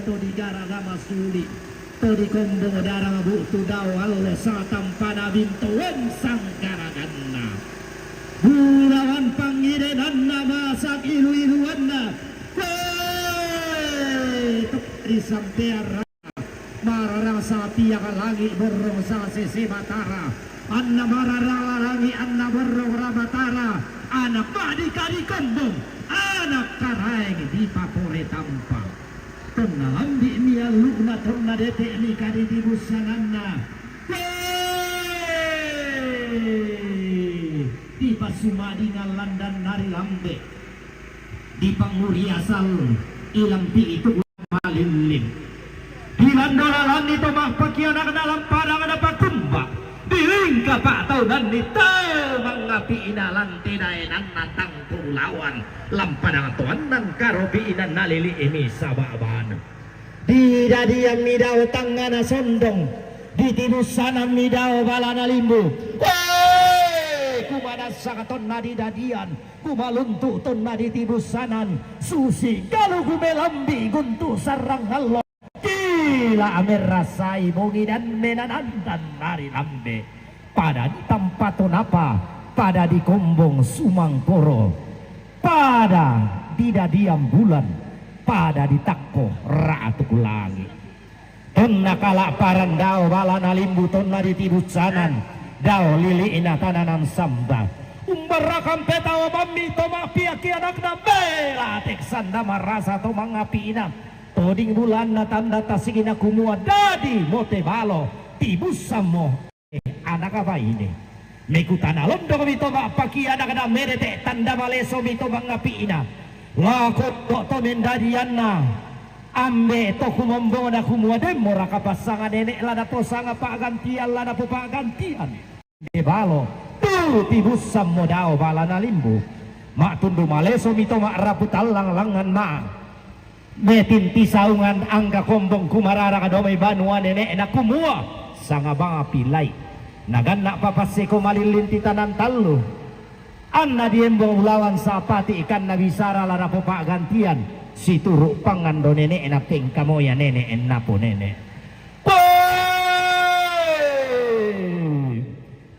To digarang masuli, to dikombong darang bu'tu dao allo satampana Intuan sanggaraganna. Bulawan pangidenanna masak ilu-iluanna. Woi, tepperi sampean ra-, mararang satiak langi borrong sasese Batara. Anna mararang langi anna borrong ra Batara. Anak madika di kombong, anak karaeng dipapore tampa. Tonna lambi'mi allu'na, tonna dete'mi kadi di bussananna. Wee! Dipassumadingang landanna ri lambe. Dipangnguri asal ilampi'i tu malilling. Dilando lalanni to mappakianakna lampadang napakumba. Dilingka pa'taunanni tau mangngapi'na lante daenanna tangko ulawan. Lampadang toannang karopi'na nalili'imi saba'bana. Didadiammi dao tangngana sondong, ditibussanammi dao balana limbu. Wee! Kumanassa tonna didadian, kumaluntu tonna ditibussanan, susi galu kumelambi guntu sarrang allo. Gila amerrasai bongi dan menanandan nari lambe. Pada ditampa tonapa, pada dikombong sumangkoro, pada didadiang bulan, pada ditakko ra'tuk langi. Tonna kala'paran dao balana limbu tonna ditibussanan, dao lili'na tananan samba. Umbarakang petao mammi to mappiaki anakna bela teksanda marasa to mangapi'na. Toding bulanna tanda tasigina kumua dadi mote balo, tibussammo. Anaka baine. Mekutana londongmi to mappakianakna, merete tanda malesomi to mangapi'na. Lako to mendadianna. Ambe to kumombongna kumua demmoraka passanga nene' la naposanga pa'gantian la napopa'gantian. De balo, tu tibussammo dao balana limbu. Ma'tundu malesomi to ma'rapu tallang langngan ma. Metinti saungan angga kombong kumararaka domai banua nene'na kumua, sanga banga pilai. Naganna papasseko malilling titanan tallu. Anna diembong ulawan sapati ikanna bisara la napopa'gantian, situru' pangando nene'na pengkamoya nene' ennapo nene'. Wee!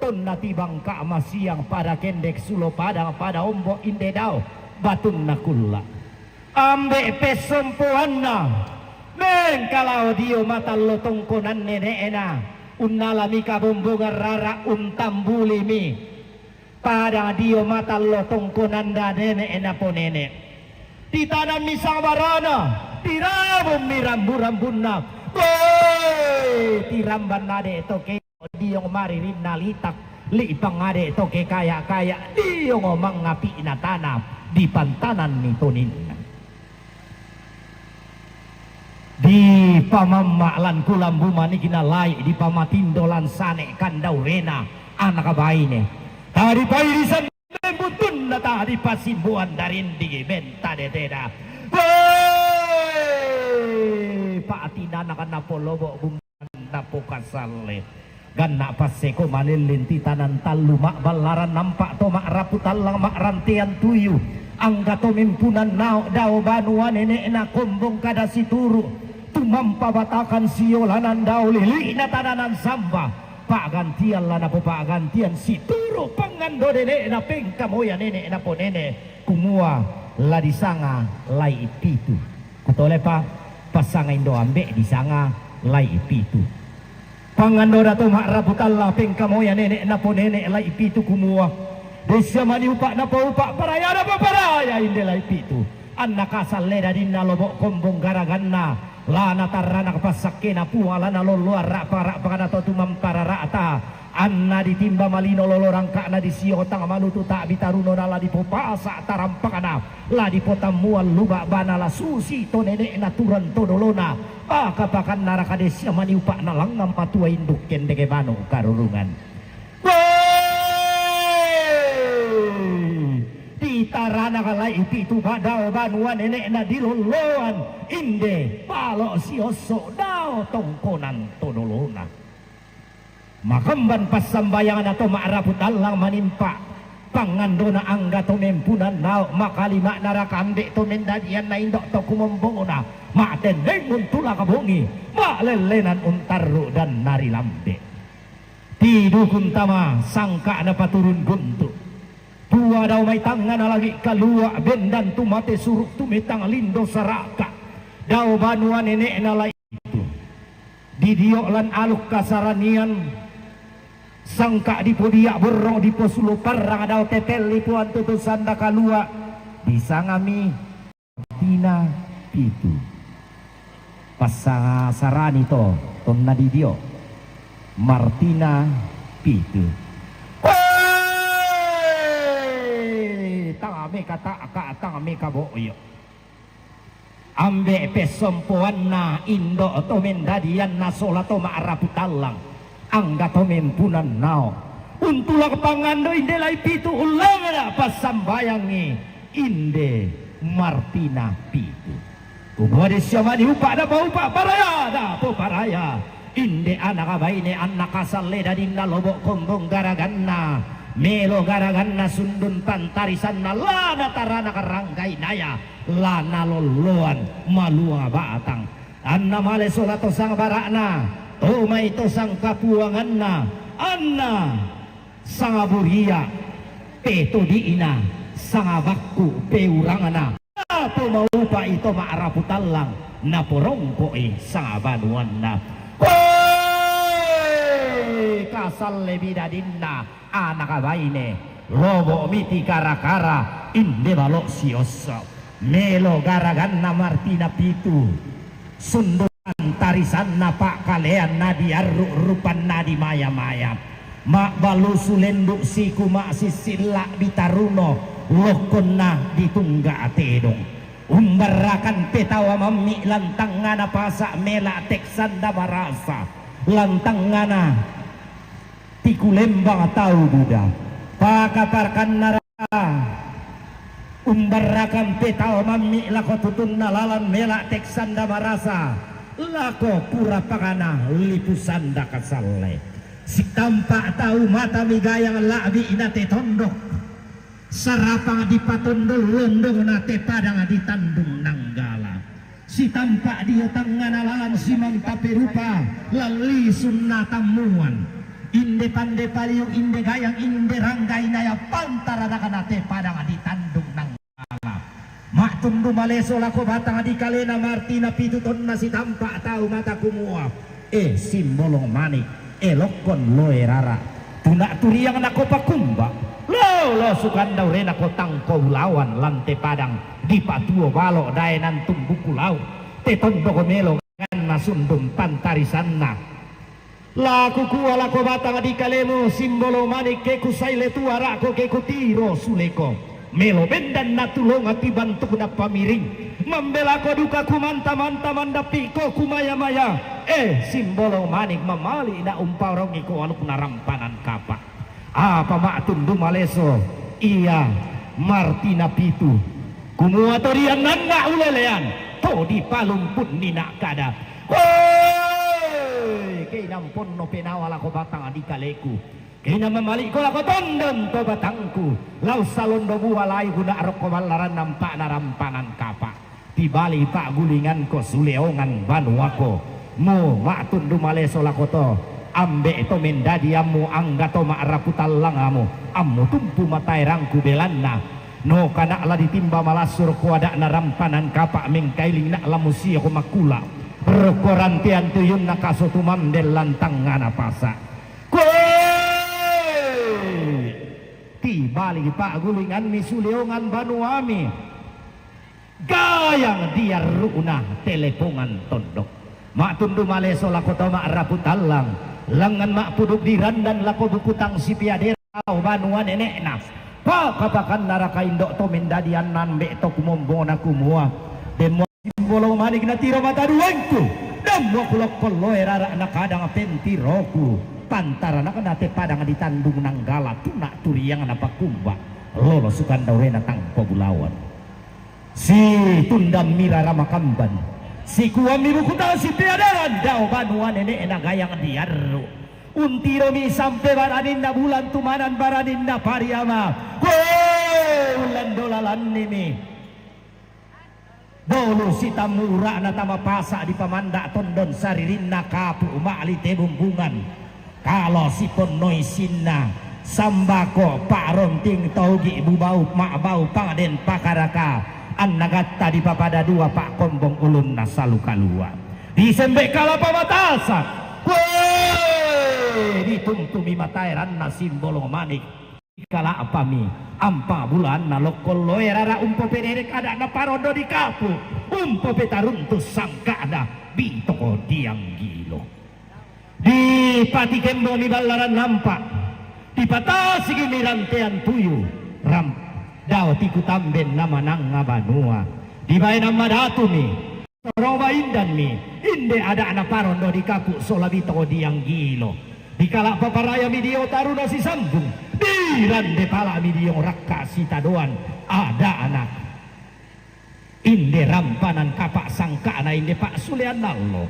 Tonna tibangka masiang pada kendek sulo padang pada ombo inde dao batunna kulla. Ambe' pessompoanna, mengkalao dio matallo tongkonan nene'na, unnalami kabombongan rara' untambulimi. Pada dio matallo tongkonanda nene' napo nene'. Titanammi sabarana, tirabummi rambu-rambunna. Woi, tirambanna de' to ke diong maririnna litak, li'pang ade' to ke kaya'-kaya', diong mangapi'na tana, dipantananni toninna. Dipamamma' lan kulambu manikna lai', dipamatindo lan sane' kandaurena anak baine. Tadipairisan butunna, tadipasimbuan darindigi benta deteda. Woi, pa'tinanakan napolobo' bumbu napokasalle. Ganna' passeko malilling titanan tallu ma'ballaran nampa' to ma'rapu tallang ma'rantean tuyu. Angga to mempunan nao' dao banua nene'na kombong kada situru'. Tumampa batakan siolanan dao lili'na tananan samba. Pa'gantian la napopa'gantian situru' pangando nene'na pengkamoya nene' napo nene'. Kumua la disanga lai' pitu. Kutolepa passanga indo ambe' disanga lai' pitu. Pangandona to ma'rapu talla pengkamoya nene' napo nene' lai' pitu kumua, dessa mani upa' napoupa' paraya napoparaya inde lai' pitu. Anna kasalle dadinna lobo' kombong garaganna, la natarranak passakkena Puang la nalolloang ra'pa-ra'pakna to tumampa rara'ta. Anna ditimba malino lolo rangka'na disiotang manutu ta'bi tarunona la dipopasa' tarampakna, la dipotammuang luba' bana la susi to nene'na turang to dolona. Maka pakannaraka dessa mani upa'na langngan matua induk kendeke manu' karurungan. Woi! Ditaranak lai' pitu badao banua nene'na dilolloan inde palo' siosso' dao tongkonan to dolona. Makamban passambayangna to ma'rapu tallang manimpa' pangandona angga to mempunan nao', makalima'na raka ambe' to mendadianna indo' to kumombongna, ma'tendeng untulak bongi, ma'lellenan untarru' danna ri lambe'. Tidukun tama sangka' napaturun guntu'. Tua dao mai tangngana langi' kalua', bendan tu mate suru' tumitang lindo saraka'. Dao banua nene'na lai' itu. Didio' lan aluk kasaranian, sangka' dipodia' borrong diposulu parrang dao tetelli puan tutu sanda kalua', disangami Martina pitu. Passasarani to tonna didio'. Martina pitu. Wee! Tang meka ta'ka', tang meka bo'yo'. Ambe' pessompoanna indo' to mendadianna sola to ma'rapu tallang, angga to mempunan nao'. Untulak pangando inde lai' pitu ullangna passambayangngi inde Martina pitu. Kumua dessiamani upa' napaupa' paraya, napoparaya. Inde anak baine anna kasalle dadinna lobo' kombong garaganna, melo garaganna sundun pantarisanna la nataranak ranggainaya, la nalolloan maluang batang. Anna male sola to sangbara'na, to mai to sangkapuanganna, anna sangaburia, te to di'na sangabakku peurangna. Napomaupa'i to ma'rapu tallang, naporongko'i sangabanuanna. Wee! Kasallebi dadinna anak baine, lobo' miti kara-kara, inde balo' siosso. Melo garaganna Martina pitu. Sundun tarisanna pa'kaleanna diarru' rupanna dimaya-maya. Ma'balusu lendu' siku ma'sissilla' bitaruno lokkonna ditungga' tedong. Umbarrakan petawa mammi' lantangngana pasa' mela' teksanda marasa lantangngana tikulembang tau buda. Pakaparkanna Umbarrakan petawa mammi' lako tutunna lalan mela' teksanda marasa, lako pura pangana lipu sanda kasalle. Sitampa' tau mata migayang la'bi'na te tondok. Sarapang dipatondong londongna te padang ditandung nanggala. Sitampa' dio tangngana lalan simanta perupa, lan lisunna tammuan. Inde pande paliu, inde gayang, inde ranggainaya pantaranakna te padang ditandung nanggala. Ma'tundu maleso lako batang dikalena Martina pitu tonna sitampa' tau mata kumua, E simbolong manik, e lokkon loe rara. Tuna' turiang nako pakumba, lolo sukanda urena ko tangko bulawan lan te padang dipatuo balo' daenan tumbuku lau'. Te tondok melo ganna sundun pantarisanna. La kukua lako batang dikalemu simbolong manik, ke kusaile tu ara'ko, ke kutiro suleko. Melo bendan natulonga tibantuk napamiring. Mambelako duka kumanta-manta mandappi'ko kumaya-maya. E simbolong manik, mamali' na umpaorongiko alukna rampanan kapa'. Apa ma'tundu maleso ia Martina pitu. Kumua to diannanna ulelean, to dipalumpunni na kada. Woi! Keinamponno penawa lako batang dikaleku. Kina mamali'ko lako tondon to batangku, la ussalondo bua lai guna rokko ballaranna ampa'na rampanan kapa'. Tibali pa'gulinganko suleongan banuako. Mu ma'tundu maleso lako to, ambe' to mendadiammu angga to ma'rapu tallangamu, ammu tumpu mataerangku belanna. No kana' la ditimba malassu rokko ada'na rampanan kapa' mengkailing na' la musioko makkula'. Rokko rantean tuyunna kaso tumambe lantangngana pasa'. Koe! Tibali pa'gulinganmi suleongan banuami. Gayang diarru'na telepongan tondok. Ma'tundu maleso lako to ma'rapu tallang, langngan ma'puduk dirandan lako buku tang sipeadera lao banua nene'na. Pakapakanna raka indo' to mendadianna ambe' to kumombongna kumua, demmo simbolong manik natiro mata duangku, dammo kulokkon loe rara' nakadang pentiroku, pantaranakna te padang ditandung nanggala tuna' turiang napakumba, lolo sukanda urena tangko bulawan. Situndan mira ramakamban, sikuammi buku tang sipeadaran dao banua nene'na gayang diarru'. Untiromi sampe baraninna bulan tumanan baraninna pariama. Koe! Ullan dolalannimi. Dolu sitammu ura'na tama pasa' dipamanda' tondon saririnna kapu' ma'li te bumbungan. Kalo siponnoi sinna, sambako, pa'ronting, togi, bubau, ma'bau, pangden, pakaraka, annagatta dipapada dua, pa'kombong ulunna salu kalua. Disembe' kalapa matasak, wee, dituntumi matae ranna simbolong manik. Kala'pami, ampa bulaanna lokkon loe rara, umpopededek ada'na parondo di kapu', umpopetaruntu sangka'na bitoko dianggilo. Dipatikembongmi ballaran nampa', dipatasigi mi rantean tuyu, ram-, dao tiku tamben namanangnga banua, dibaenan madatumi. Roba indanmi, inde ada'na parondo di kapu' sola bitoko dianggilo. Dikala' paparayami dio taruna sisambung, dirande pala'mi dio rakka' sitadoan ada'na. Inde rampanan kapa' sangka'na inde pa'sulean allo.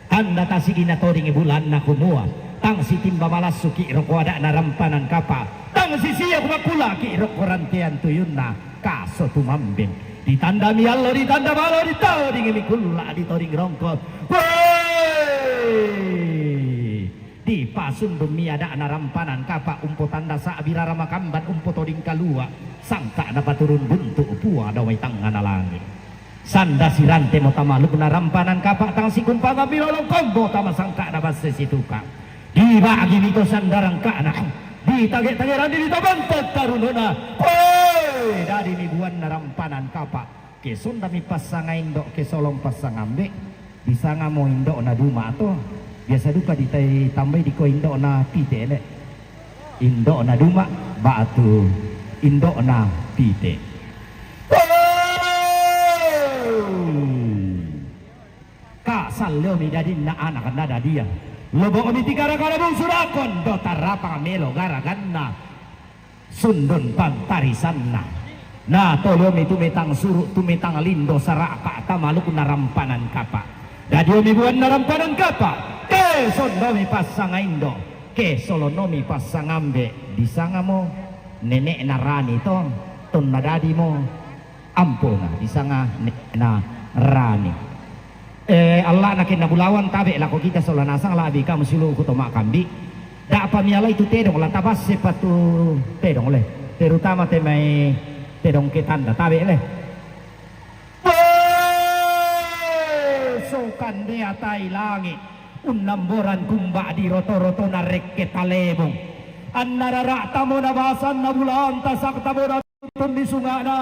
Tanda tasigina toding bulaanna kumua, tang sitimba malassuki' rokko ada'na rampanan kapa', tang sisiok makula'ki' rokko rantean tuyunna kaso tumamben. Ditandami allo, ditanda balo, ditodingmi kulla', ditoding rongko. Woi! Dipasundummi ada'na rampanan kapa' umpotanda sa'bi rara makamban umpotoding kalua', sangka'na paturun buntu' Puang dao mai tangngana langi'. Sanda sirantemo tama alukna rampanan kapa', tang sikumpangammi lolong kombo tama sangka'na basse situka'. Dibagimi to sanda rangka'na, ditage-tageranni to banta tarunona. Woi! Dadimi buanna rampanan kapa'. Ke sondami passanga indo', ke solong passanga ambe', disangamo indo'na Duma' to. Biasa duka ditai-, tambai dikua indo'na Pite, le. Indo'na Duma' ba'tu indo'na Pite. Ka' salleomi dadinna ana' nadadian. Lobo'mi tikara-kara bungsu dakon do tarapang melo garaganna. Sundun pantarisanna. Natolomi tumetang suru', tumetang lindo sara'pa' tama alukna rampanan kapa'. Dadiomi buanna rampanan kapa'. Ke sondomi passanga indo', ke solonomi passanga ambe', disangamo nene'na Rani to, tonna dadimo ampona, disanga nene'na Rani. Eh, alla'na kenna bulawan tabe' lako kita sola nasang, la'bi kamu siulu'ku to ma'kambi'. Da'pa mialai tu tedong, la tabasse pa tu tedong le. Terutama te mai tedong ke tanda tabe' le. Wee! Sokandea tai langi', unnamboran kumba' di roto-rotona rekke talebong. Anna rara'tamo na basanna bulaanta saktamo na tonni sunga'na,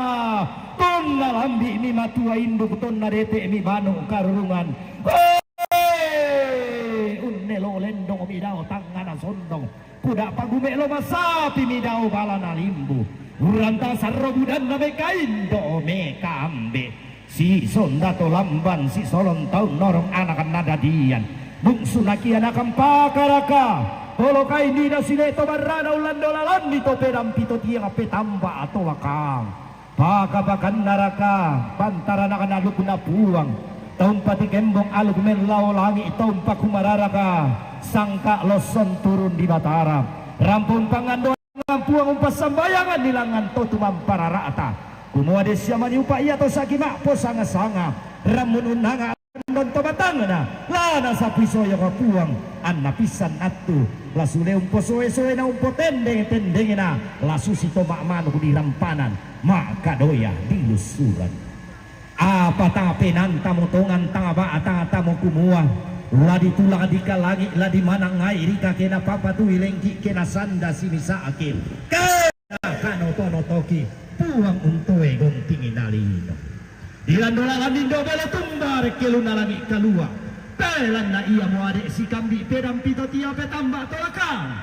tonna lambi'mi matua induk, tonna dete'mi banu' karurungan. Hei! Unnelo lendongmi dao tangngana sondong, kuda' pagume' lo masapimi dao balana limbu, uranta sarro budanna meka indo' meka ambe'. Si sonda to lamban, si solon taun norong anakan nadadian. Bungsu nakianakan pakaraka, polokai nida sile to barrana ullando lalanni to pedampi to tiang petamba atau lakang. Paka-pakanna raka, pantaranakan alukna Puang. Taumpa tikembong aluk mellao langi', taumpa kumararaka, sangka losson turun di Batara. Rampung pangando Puang umpassambayangan di langngan to tumampa rara'ta. Kumua de' sia mani upa' ia to saki ma'posanga-sanga, rammun unnanga andon to batangna, la nasapui soyoko Puang, anna pissan attu, la sule umposoe-soena umpotendeng-tendengna, la susi to ma'manuk di rampanan, ma'kadoya di lussuran. Apa tang penantamo tongan tang ba'tatamo kumua, la ditulak dikalangi', la dimanangngai rikakena papatui lengki' kena sanda simisa'ki'. Kena kanoto-notoki', Puang untoe gontingi nalino. Dilando lalan indo' belo tumba rekkelunna langi' kalua'. Pelanna iamo ade' sikambi' pedampi to tia petamba to lakang.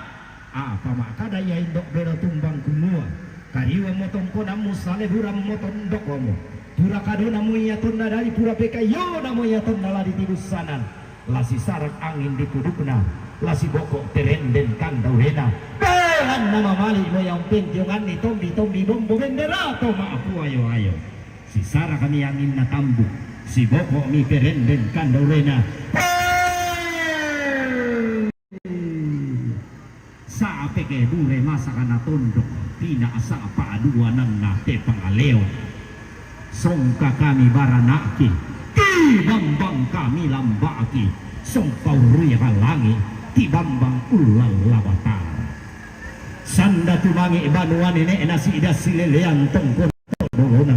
Apa ma'kada ia indo' belo tumbang kumua, kariuammo tongkonammu, saleburammo tondokomu. Pura kadonammo ia tonna dadi, pura pekaionammo ia tonna la ditibussanan. La sisarak angin di pudukna, la siboko' perenden kandaurena. Pelanna mamali'mo ia umpentionganni tombi-tombi bombo bendera to ma'puayo-ayo. Sisarakmi anginna tambuk, siboko'mi perenden kandaurena. Sa'peke bure masaka natondok, pina' sa'pa duananna te pangaleon. Songka kami barana'ki, ki bambang kami lamba'ki, songka urruya kallangi, ti Bambang Ullan Labatara. Sanda tumangi banua nene'na si Ida Silelean tongkon todolona.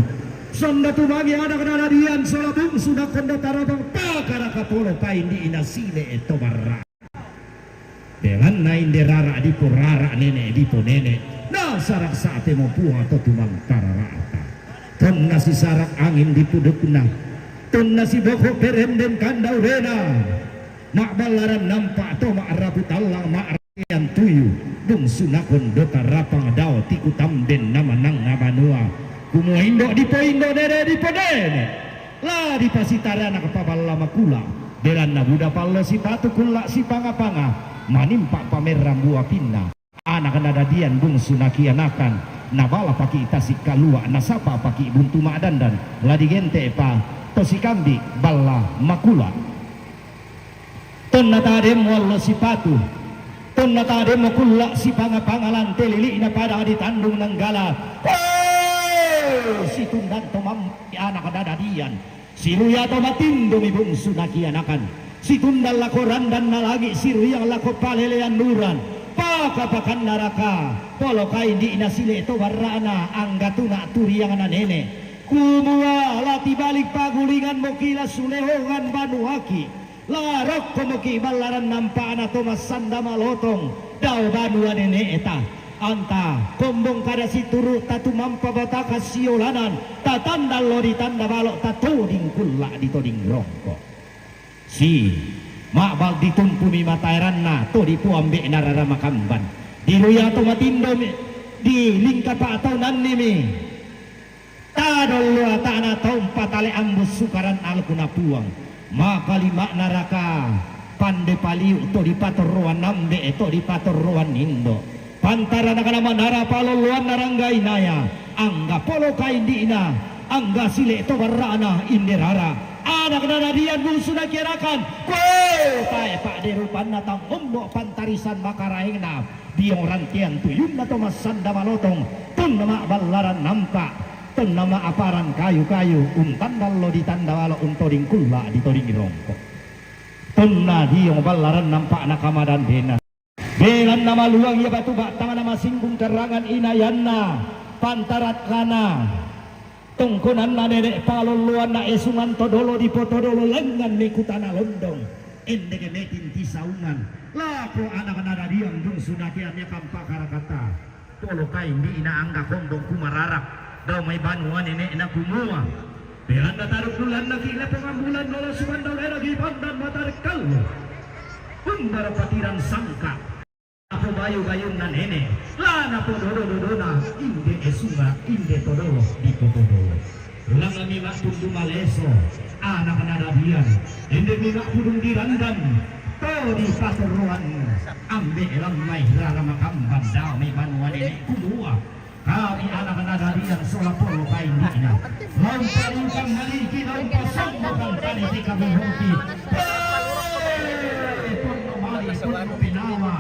Sanda tumangi anak nadadian sola bungsu nakon do tarabang pakara kapolo kain di ina sile e to barra. Belanna inde rara dipo rara nene dipo nene. Nasarak sa'te mo puang to tumang tarara'ta. Tonna sisarak angin dipudukna. Tonna siboko perenden kanda urena. Ma'ballaran nampa to ma'rapu tallang ma'rapean tuyu. Bungsu nakon do tarapang dao ti kutamben namanang ngabanua. Kumua indo dipo indo nene dipo nene. La dipasitara anak paballa makula, belanna buda pallo sipatu kulla sipanga-panga, manimpa pamerrang bua pinna. Anak nadadian bungsu nakianakan, nabala paki tasi kalua, nasapa paki buntu ma'dandan, la digente pa to sikambi balla makula. Tonna tademmo allo sipatu, tonna tademmo kulla sipanga-panga lante lili'na pada ditandung nanggala. Hei! Situndan to mam-, anak nadadian. Siruya to matindomi bungsu nakianakan. Situndan lako randan na lagi siruya lako palelean nuran. Paka-pakan naraka. Polo kain di ina sile to barra'na angga tuna turiang na nene. Kumua la tibalik pagulingan mo kila sulehongan banuaki. La rokko moki ballaran nampa'na to massanda malotong dao banua nene'ta. Anta kombong kada situru' tatumampa bataka siolanan, tatanda allo ditanda balo tatoding kulla ditoding rongko. Si ma'bal ditumpumi mataeranna to dipuambe'na rara makamban. Diruya to matindomi, dilingkapa tau nannimi. Tadollo ata'na taumpa tale ambus sukaran alukna puang. Makalima'na raka pande paliu to dipatorroan ambe to dipatorroan indo. Pantara nakana manara palolloanna rangga inaya. Angga polo kain di ina. Angga sile to barra'na inde rara. Anak nadadian bungsu nakianakan. Kue tae pa'de rupanna tang ombo pantarisan makaraengna. Diong rantean tuyunna to massanda malotong, tonna ma'ballaran nampa, tonna ma'aparan kayu-kayu, untanda allo ditanda balo untoding kulla ditoding rongko. Tonna diong ballaran nampa'na kamadandena. Belanna maluang ia batu batangna masinggung kerangan inayanna, pantarat lana, tongkonanna nene palolloanna esungan todolo dipotodolo lengngan ni kutana londong. Endege metin tisaungan lako anak nadadian bungsu nakianakan pakarakata. Polo kain di ina angga kombong kumararak dao mai banua nene'na kumua. Belanna taruk bulanna ki lepongan bulan nolo sumandau ena gibandan matarik kallo. Umbara patiran sangka. Apo bayu-bayunna nene, la napododo-dodona, inde esunga, inde todolo, dipotodolo. Ulangami ma'tundu maleso, anak nadadian, endemi ma'pudung dirandan, to dipatorroan, ambe lammai rara makamban dao mai banua nene kumua. Kami anak nadadian sola polo kain di ina. Laumpa liukang maliki, laumpa sombo kang tane teka bohoki. Hei, ponno mali, ponno penawa.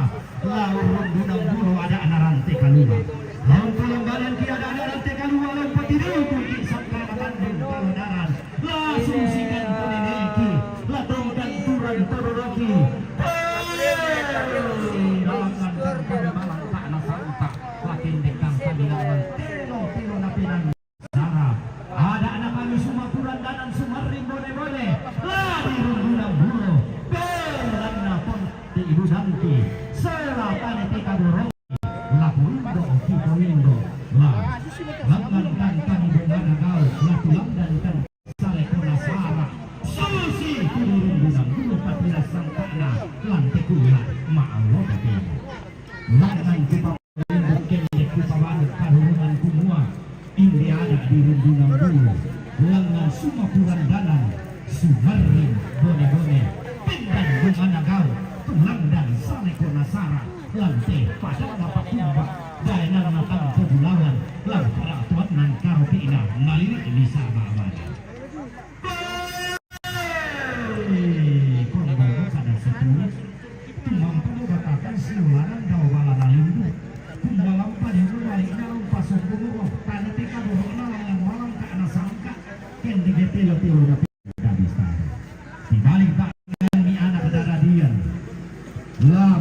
Laung rundunang bulo ada'na rante kalua. Laung polombalan ki ada'na rante kalua, laung patiduku ki sangkala tandung palodaran. La susikan to neneki, la tongkan turan to dodoki. Hei, lalang tangkang malang tak nasanta, la kendekang kami lalang telo-telo na penan. Sara, ada'na kami sumakuran danan sumarring bone-bone, la dirundunang bulo, belanna pon di ibu dangki, sela tane teka borong, la puindo, kipoindo, la langan tantani bongana gau, la tulandan kan sale kona sara, susi tu dirundunang bulo patira sangkana, lante kula, ma'allo patena. Langan kipa Bukken dek kupabalu karurungan kumua, inde ada di rundungan bulu, langan sumapuran danan, sumarring bone-bone, pendan bungana gau, tulangdan saleko nasara, lante padana pakumba, daenanna tang pobulawan, lang paratuannan karopi'na, nalili misaba abada. Hei, kono kada sepuluh. Tumampa do batakan siulanan dao bala na lindu. Kumbalampa di rumah ina umpa sombong roh. Tani teka borokna langan malang ka na sangka. Ken di getelo telo na peda bisa. Di balik tangan ni anak dadadian. La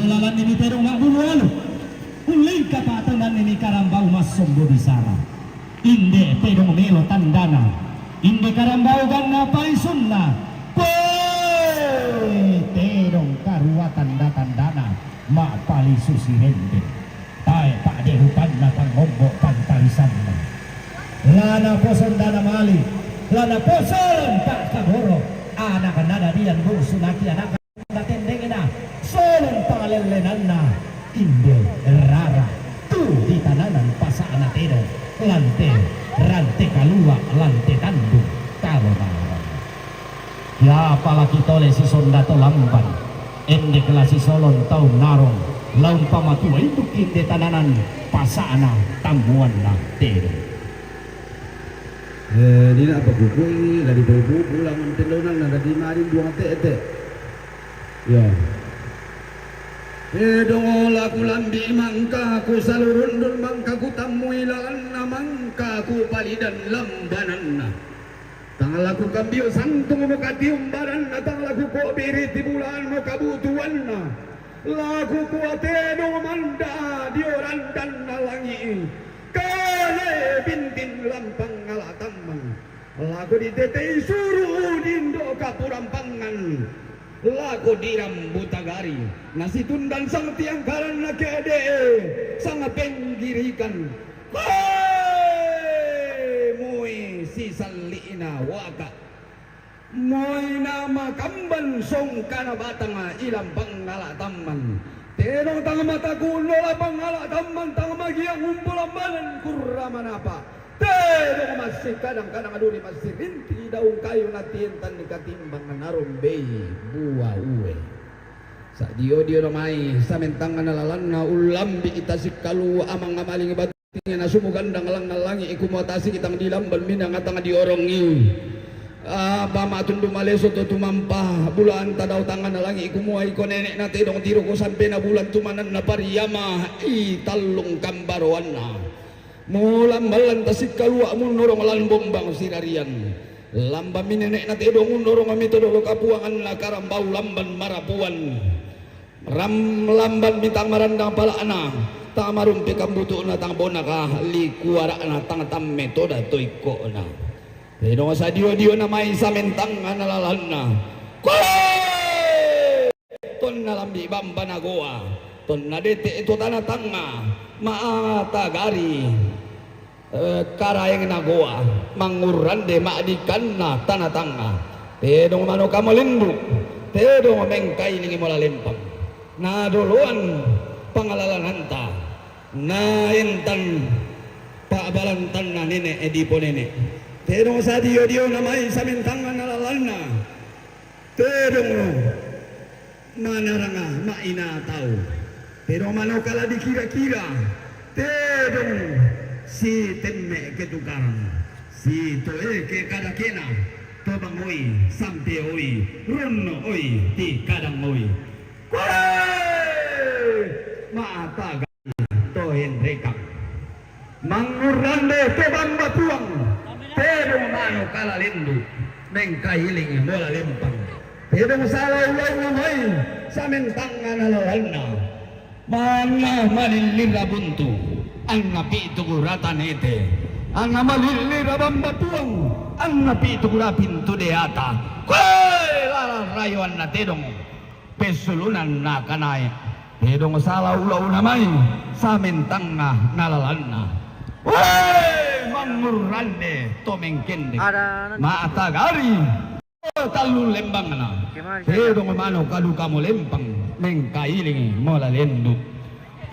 Lalanni mi tedong mabbulu alu. Ullingka pa'tonnanni mi karambau massombo bisara. Inde tedong melo tandana. Inde karambau ganna palisunna. Koe tedong karua tanda-tandana ma'palisu sirende. Tae pa'de rupanna tang ombo pantarisanna. Lana posondana mali, lana posolon pa'kaboro, anakna dadian bungsu naki anakna tendengna, solon pangalellenanna, inde rara, tu ditananan pasa'na tedong, lante, rante kalua, lante tandung, kalo narang. Kiapa laki tole sisonda to lamban, endek la sisolon tau narong, la umpama tua induk inde tananan pasa'na tammuanna tedong. Eh, dina apa kukuingi, la dibubu pulang tendonanna, la dimaring buang tete. Ya. Tedong la kulambi mangka kusalurundun mangka kutammui lalanna mangka kupalidan lambananna. Tang la kukambio santung mukatium baranna, tang la kuko'bi riti bulan mukabutuanna. La kukua tedong manda dio randanna langi'i, kale bintin lampang ala tammang. La kuditetei suru dindo kapurampangan. La kudirambu tagari. Nasitundan sang tiang karanna ke'de, sang penggirikan. Koe mui sisalli'na waka. Mui namakamban songkana batanga ilang pangngala tamman. Tedong tang mataku unnola pangngala tamman, tang magiang umpu lambanan kurra manapa. Tedong massikadang-kadang duri massirinti daung kayu natientan ni katimbang narombei bua ue. Sadio-dio namai samentangana lalanna ullambi ita sikkalu amang amaling batu. Tingena sumu gandang langngan langi' kumua tasigi tang dilamban minanga tang diorongi. Apa matundu maleso to tumampa bulaanta dao tangngana langi' kumua iko nene'na tedong tiro ko sampena bulan tumananna pariama i tallung kambaroanna. Mulamban lan tasikkalua munnorong lan bombang sirarian. Lamban mi nene'na tedong unnorong mi to dolo kapuanganna karambau lamban marapuan. Ram-, lamban mi tang marandang pala'na, tang marumpe kambutu'na, tang bonaka likuara'na, tang tamme toda toikko'na. Tedong sadio-diona mai samentangana lalanna. Koe! Tonna lambi bambana goa, tonna dete to tana tangnga, ma'atagari. Eh, karaengna goa, mangngurrande ma'dikanna tana tangnga. Tedong manoka molendu, tedong mengkailingi mola lempang. Nadoloan pangalalananta, naentan pa'balantanna nene' diponene'. Tedong sadio-diona mai samentangana lalanna. Tedong manaranga ma'ina tau. Tedong manoka la dikira-kira. Tedong sitemme ketukarang. Sitoe ke kadakena. Tobang oi, sampe oi, ronno oi, tikadang oi. Koe! Ma'ataga to enrekang. Mangngurrande to bamba puang, tedong manoka la lendu, mengkailing mola lempang. Tedong salau-launa mai, samentangana lalanna. Manna malillira buntu, anna pi'tuku ratanete, anna malillira bamba puang, anna pi'tuku rapintu deata. Koe lalan rayoanna tedong. Pessulunan nakanae. Tedong salau-launa mai, samentangana lalanna. Woi, mangngurrande to mengkende. Ma'atagari tallu lembangna. Tedong manoka duka molempang, mengkailing mola lendu.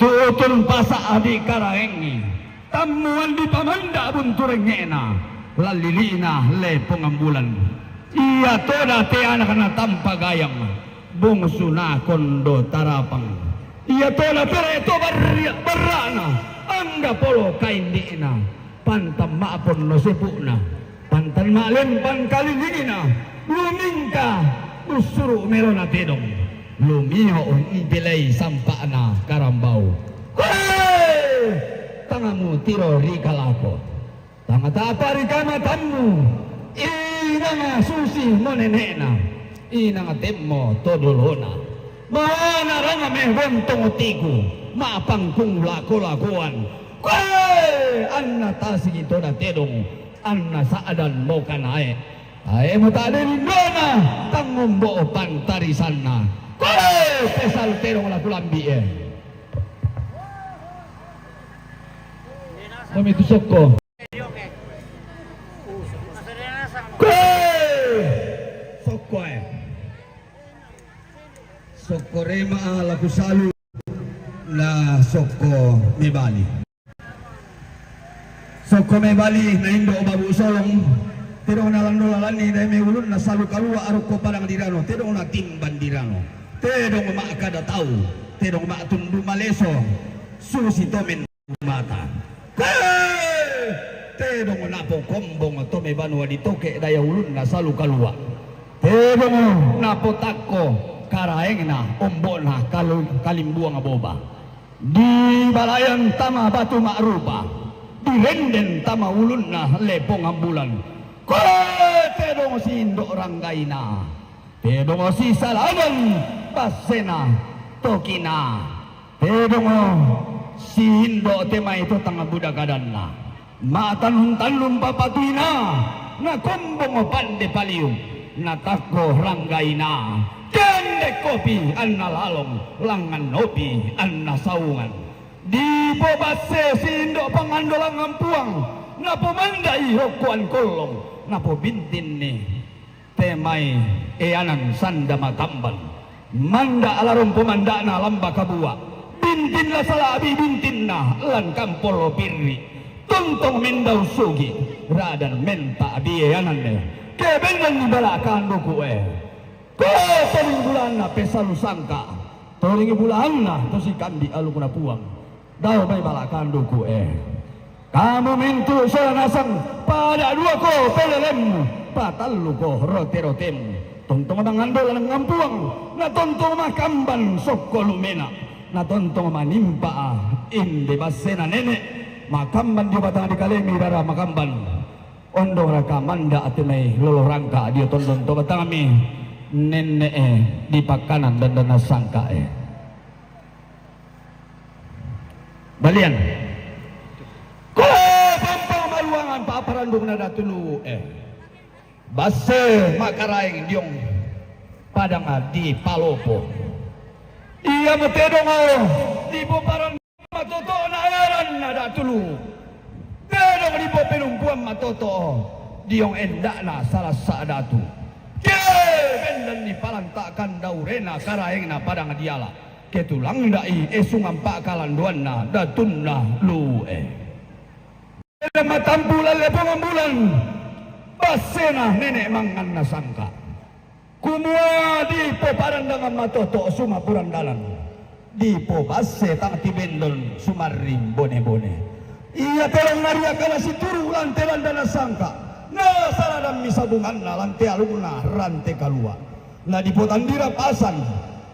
Tutun pasa' adi karaengi. Tammuan dipamanda' buntu rengnge'na, lallili'na le pongambulan. Ia toda te anakna tampa gayang, bungsuna kondo tarapang. Ia toda te re'to barri-, barra'na, angga polo kaindi'na, pantan ma'ponno sepu'na. Pantan ma'lempang kalilingina, lumingka ussuru' melona tedong, lumio' umpilei sampa'na karambau. Koe! Tangamu tiro ri kalako. Tanga tapa ri kamatammu, inanga susi mo nene'na, inanga temmo to dolona. Mana Anga me bontong tiku, mapangkung lako-lakoan. Koe, anna tasigi toda tedong, anna sa'dan mo kanae. Ae mo ta'de lindona, tangombo pantarisanna. Koe, pesal tedong laku lambi e. Mamitu sokko. Koe, sokko e. Sokko rema laku salu na sokko mebali. Sokko mebali na indo babu solong. Tedong na lando lalani dai me ulun na salu kalua aroko padang dirano. Tedong na timban dirano. Tedong ma kada tau. Tedong ma tundu maleso. Susi tomen mata. Hei! Tedong napo kombong tome banua ditoke daya ulun na salu kalua. Tedong napo takko karaeng na ombok na kalu-, kalimbuang boba. Di balayan tama batu makrupa. Di renden tama ulun na lepong ambulan. Koe tedong sindo ranggaina. Tedong si salaman basena tokina. Tedong si indo temai to tanga buda kadanna. Matanun-tanun papatuina, na kombong pande paliu, na takko ranggaina. Kende kopi anna lalong, langan nopi anna saungan. Di po basse si indo pangandolangan puang, na po mandai rokoan kollong, na po bintinni. Temai eanan sanda makamban. Manda alarompo mandana lamba kabua. Bintin la salabi bintinna lan kampolo birri. Tontong mendau sugi. Radan menta abi eanan e. Kebendan ni bala kanduku e. Ko toling bulanna pesalu sangka. Toling bulanna tosi kambi alukuna puang. Dao mai bala kanduku e. Kamu mintu sola nasang, pada dua ko pelelemmu, patallu ko rote-rotemmu. Tontong mangandola ngampuang, na tontong makamban sokko lumena, na tontong manimpa inde basena nene, makamban dio batang di kalemi rara makamban. Ondo raka manda atenai lolo rangka dio tondon to batangmi nene e di pakanan dan dana sangka e. Balian. Ko pampang maluangan paparandung na datulu e. Basse makaraeng diong padang di palopo. Ia metedong o di poparan matoto na eran na datulu. Tedong di popenumpuan matoto diong endakna salah sa datu. Ke bendan ni palantakan daurena karaengna padang diala. Ketulang dai esungan pakalandoanna datunna lu e. Eda matampu lalle pongambulan, basena nene manganna sangka. Kumua di poparandangan matoto sumapuran dalan. Di pobasse tang tibendon sumarring bone-bone. Ia telong naria kala situru lante landana sangka. Na saladan misabunganna lante alumna rante kalua. Na dipotandira pasan,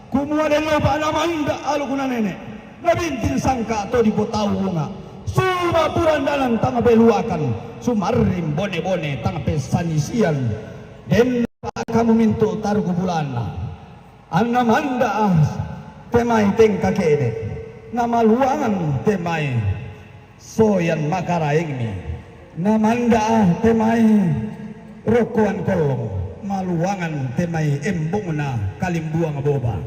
kumua den loba na manda alukuna nene, na bintin sangka to dipotau bunga, sumapuran dalan tang peluakan, sumarring bone-bone tang pesanisian, den loba kamu mintu taruku bulanna, anna manda ah temai tengka kede, na maluangan temai soyan makaraengmi. Na manda ah temai rokoan kollong, maluangan temai embongna kalimbuang boba.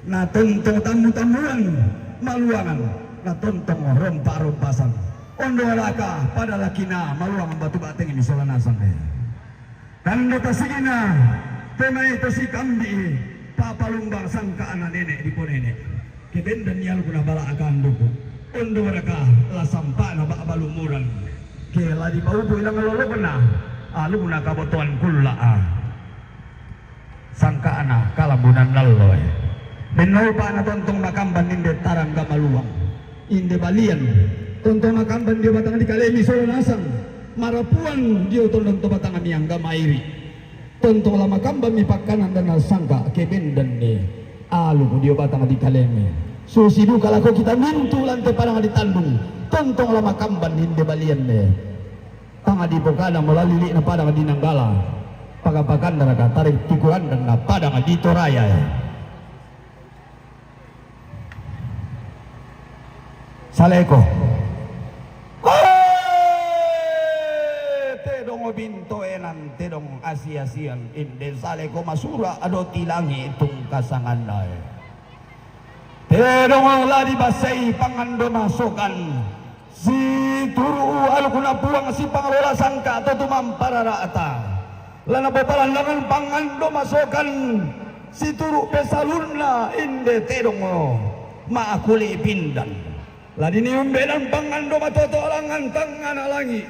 Na tontong tammu-tammuan maluangan, na tontong rompa-rompasan. Ondo alaka pada lakina maluangan batu batengmi sola nasang e. Tanda tasigina, temai tosi kambi, papalumbang sangka ana nene di ponene. Kebendan ni alukuna bala akan duku. Ondo raka la sampana ba balumuran. Ke la dipaupu ilang lolokna, alukuna kabotoan kulla a. Sangka ana kalambunan lallo e. Benno pana tontong makamban ninde tarang gamaluang. Inde balian. Tontong makamban dio batang di kalemi solo nasang. Marapuan dio tondon to batang miang gamairi. Tontong la makamban mi pakanan dan sangka kebendan ni aluku dio batang di kalemi. Susi duka lako kita mintu lante padang di tandung. Tontong la makamban ninde balian ne. Tanga di pokana mo lalili na padang di nanggala. Pagapakan daraka tarik tikuran dan na padang di toraya e. Saleko. Koe! Tedong bintoenan, tedong asi-asian, inde saleko masura' ado tilangi tungkasangannae. Tedong la dibasei pangando masokan, situru' alukna Puang sipangalola sangka' to tumampa rara'ta. La napopalandangan pangando masokan, situru' pesalunna inde tedong ma'kuli' pindan. La diniumbenan pangando matoto' langngan tangngana langi',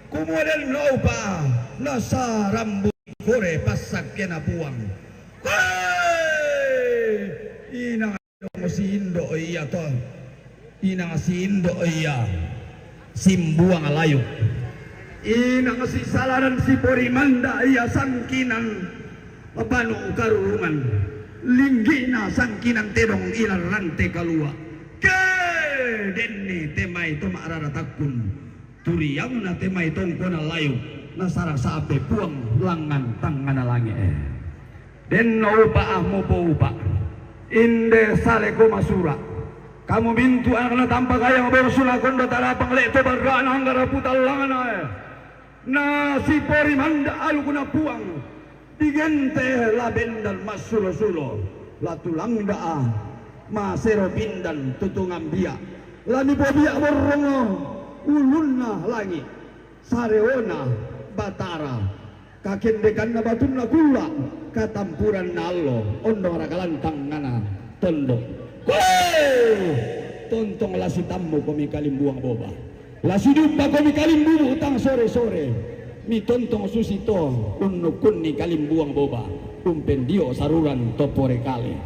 kumua den naupa' nasarambu kore passakkena Puang. Koe! Inang siindo' ia to, inang siindo' ia simbuang layuk, inang sisaladan sipori manda' ia sangkinan banu karurungan, linggi'na sangkinan tedong ilan rante kalua'. Ke denni te mai to ma'rara takkun, turiangna te mai tongkonan layuk, nasara sape Puang langngan tangngana langi'e. Den naupa' mupoupa', inde saleko masura'. Kamu mintu' anakna tampak ayang borsuna kondo talapang le'to barra'na anggara putallangna e. Nasipori manda' alukna Puang, digente la bendan massulo-sulo, la tulangda'a masero pindan tutungan bia', la mipobia' borrongo ulunna langi', sareona Batara, kakendekanna batunna kulla', katampuranna allo, ondong raka lantangngana tondok. Koe! Tontong la sitammukomi kalimbuang boba. La sidumpakomi kalimbubu tang sore-sore, mitontong susito unnukkunni kalimbuang boba, umpendio saruran to pore kale.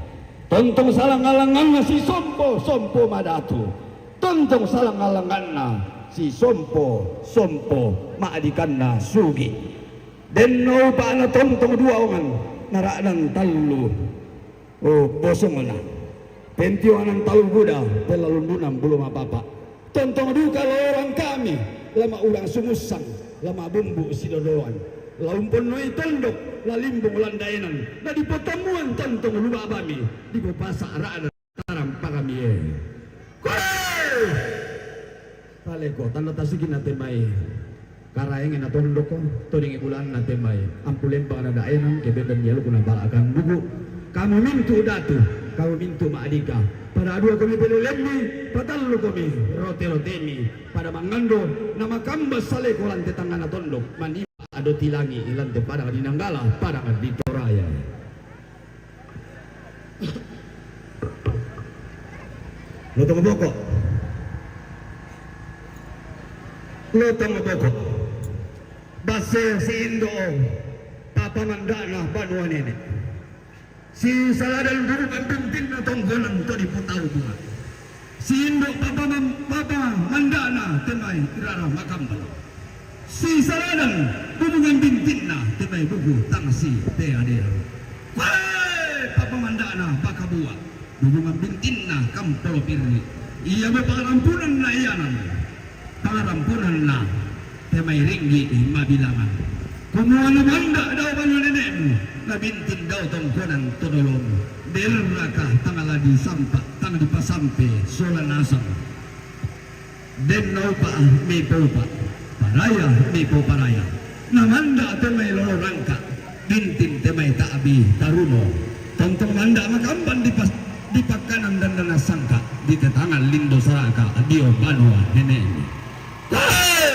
Tontong salang-alanganna si Sompo, Sompo Madatu. Tontong salang-alanganna si Sompo, Sompo ma'dikanna sugi'. Den naupa'na tontong dua ongan, nara'dan tallu o, bosongna. Pentionganan tau buda, pellalundunan bulu mapapa. Tontong duka lorang kami, la ma'urang sumussang, la ma'bumbu sidodoan. La umponnoi tondok, la limbung landaenan, na dipotammuan tontong lubabami, dipopasa' ra'dan tarampa kami e. Koe! Taleko, tanda tasikina te mai. Karaengenna tondoko, todingi bulanna te mai. Ampu lembangna daenan, kebendan yalukuna bala kanduku. Kamu mintu' datu, kamu mintu' ma'dika. Pada dua komi pelelemmi, patallu komi rote-rotemi. Pada mangando, na makamba saleko lante tangngana tondok. Maniba ado tilangi lante padang di Nanggala, padang di Toraya. Lotong boko. Lotong boko. Basse si indo' papamanda'na banua nene'. Si saladan bubungan bintinna tongkonan to dipotau bunga. Si indo' papamam-, papamanda'na te mai rara makambal. Si saladan bubungan bintinna te mai buku tangsi te adera. Koe papamanda'na bakabua, bubungan bintinna kampolo pirri. Ia be pangarampunanna ianan, pangarampunanna te mai ringgi' mabilangan. Kumua na manda' dao banua nene'mu, na bintin dao tongkonan to dolomu. Derraka tang la disampa, tang dipasampe sola nasang. Den naupa' mipoupa', paraya mipoparaya. Na manda' te mai lolo rangka', bintin te mai ta'bi taruno. Tontong manda' makamban dipas-, dipakkanan dandanan sangka', ditetangan lindo saraka' dio banua nene'mu. Koe!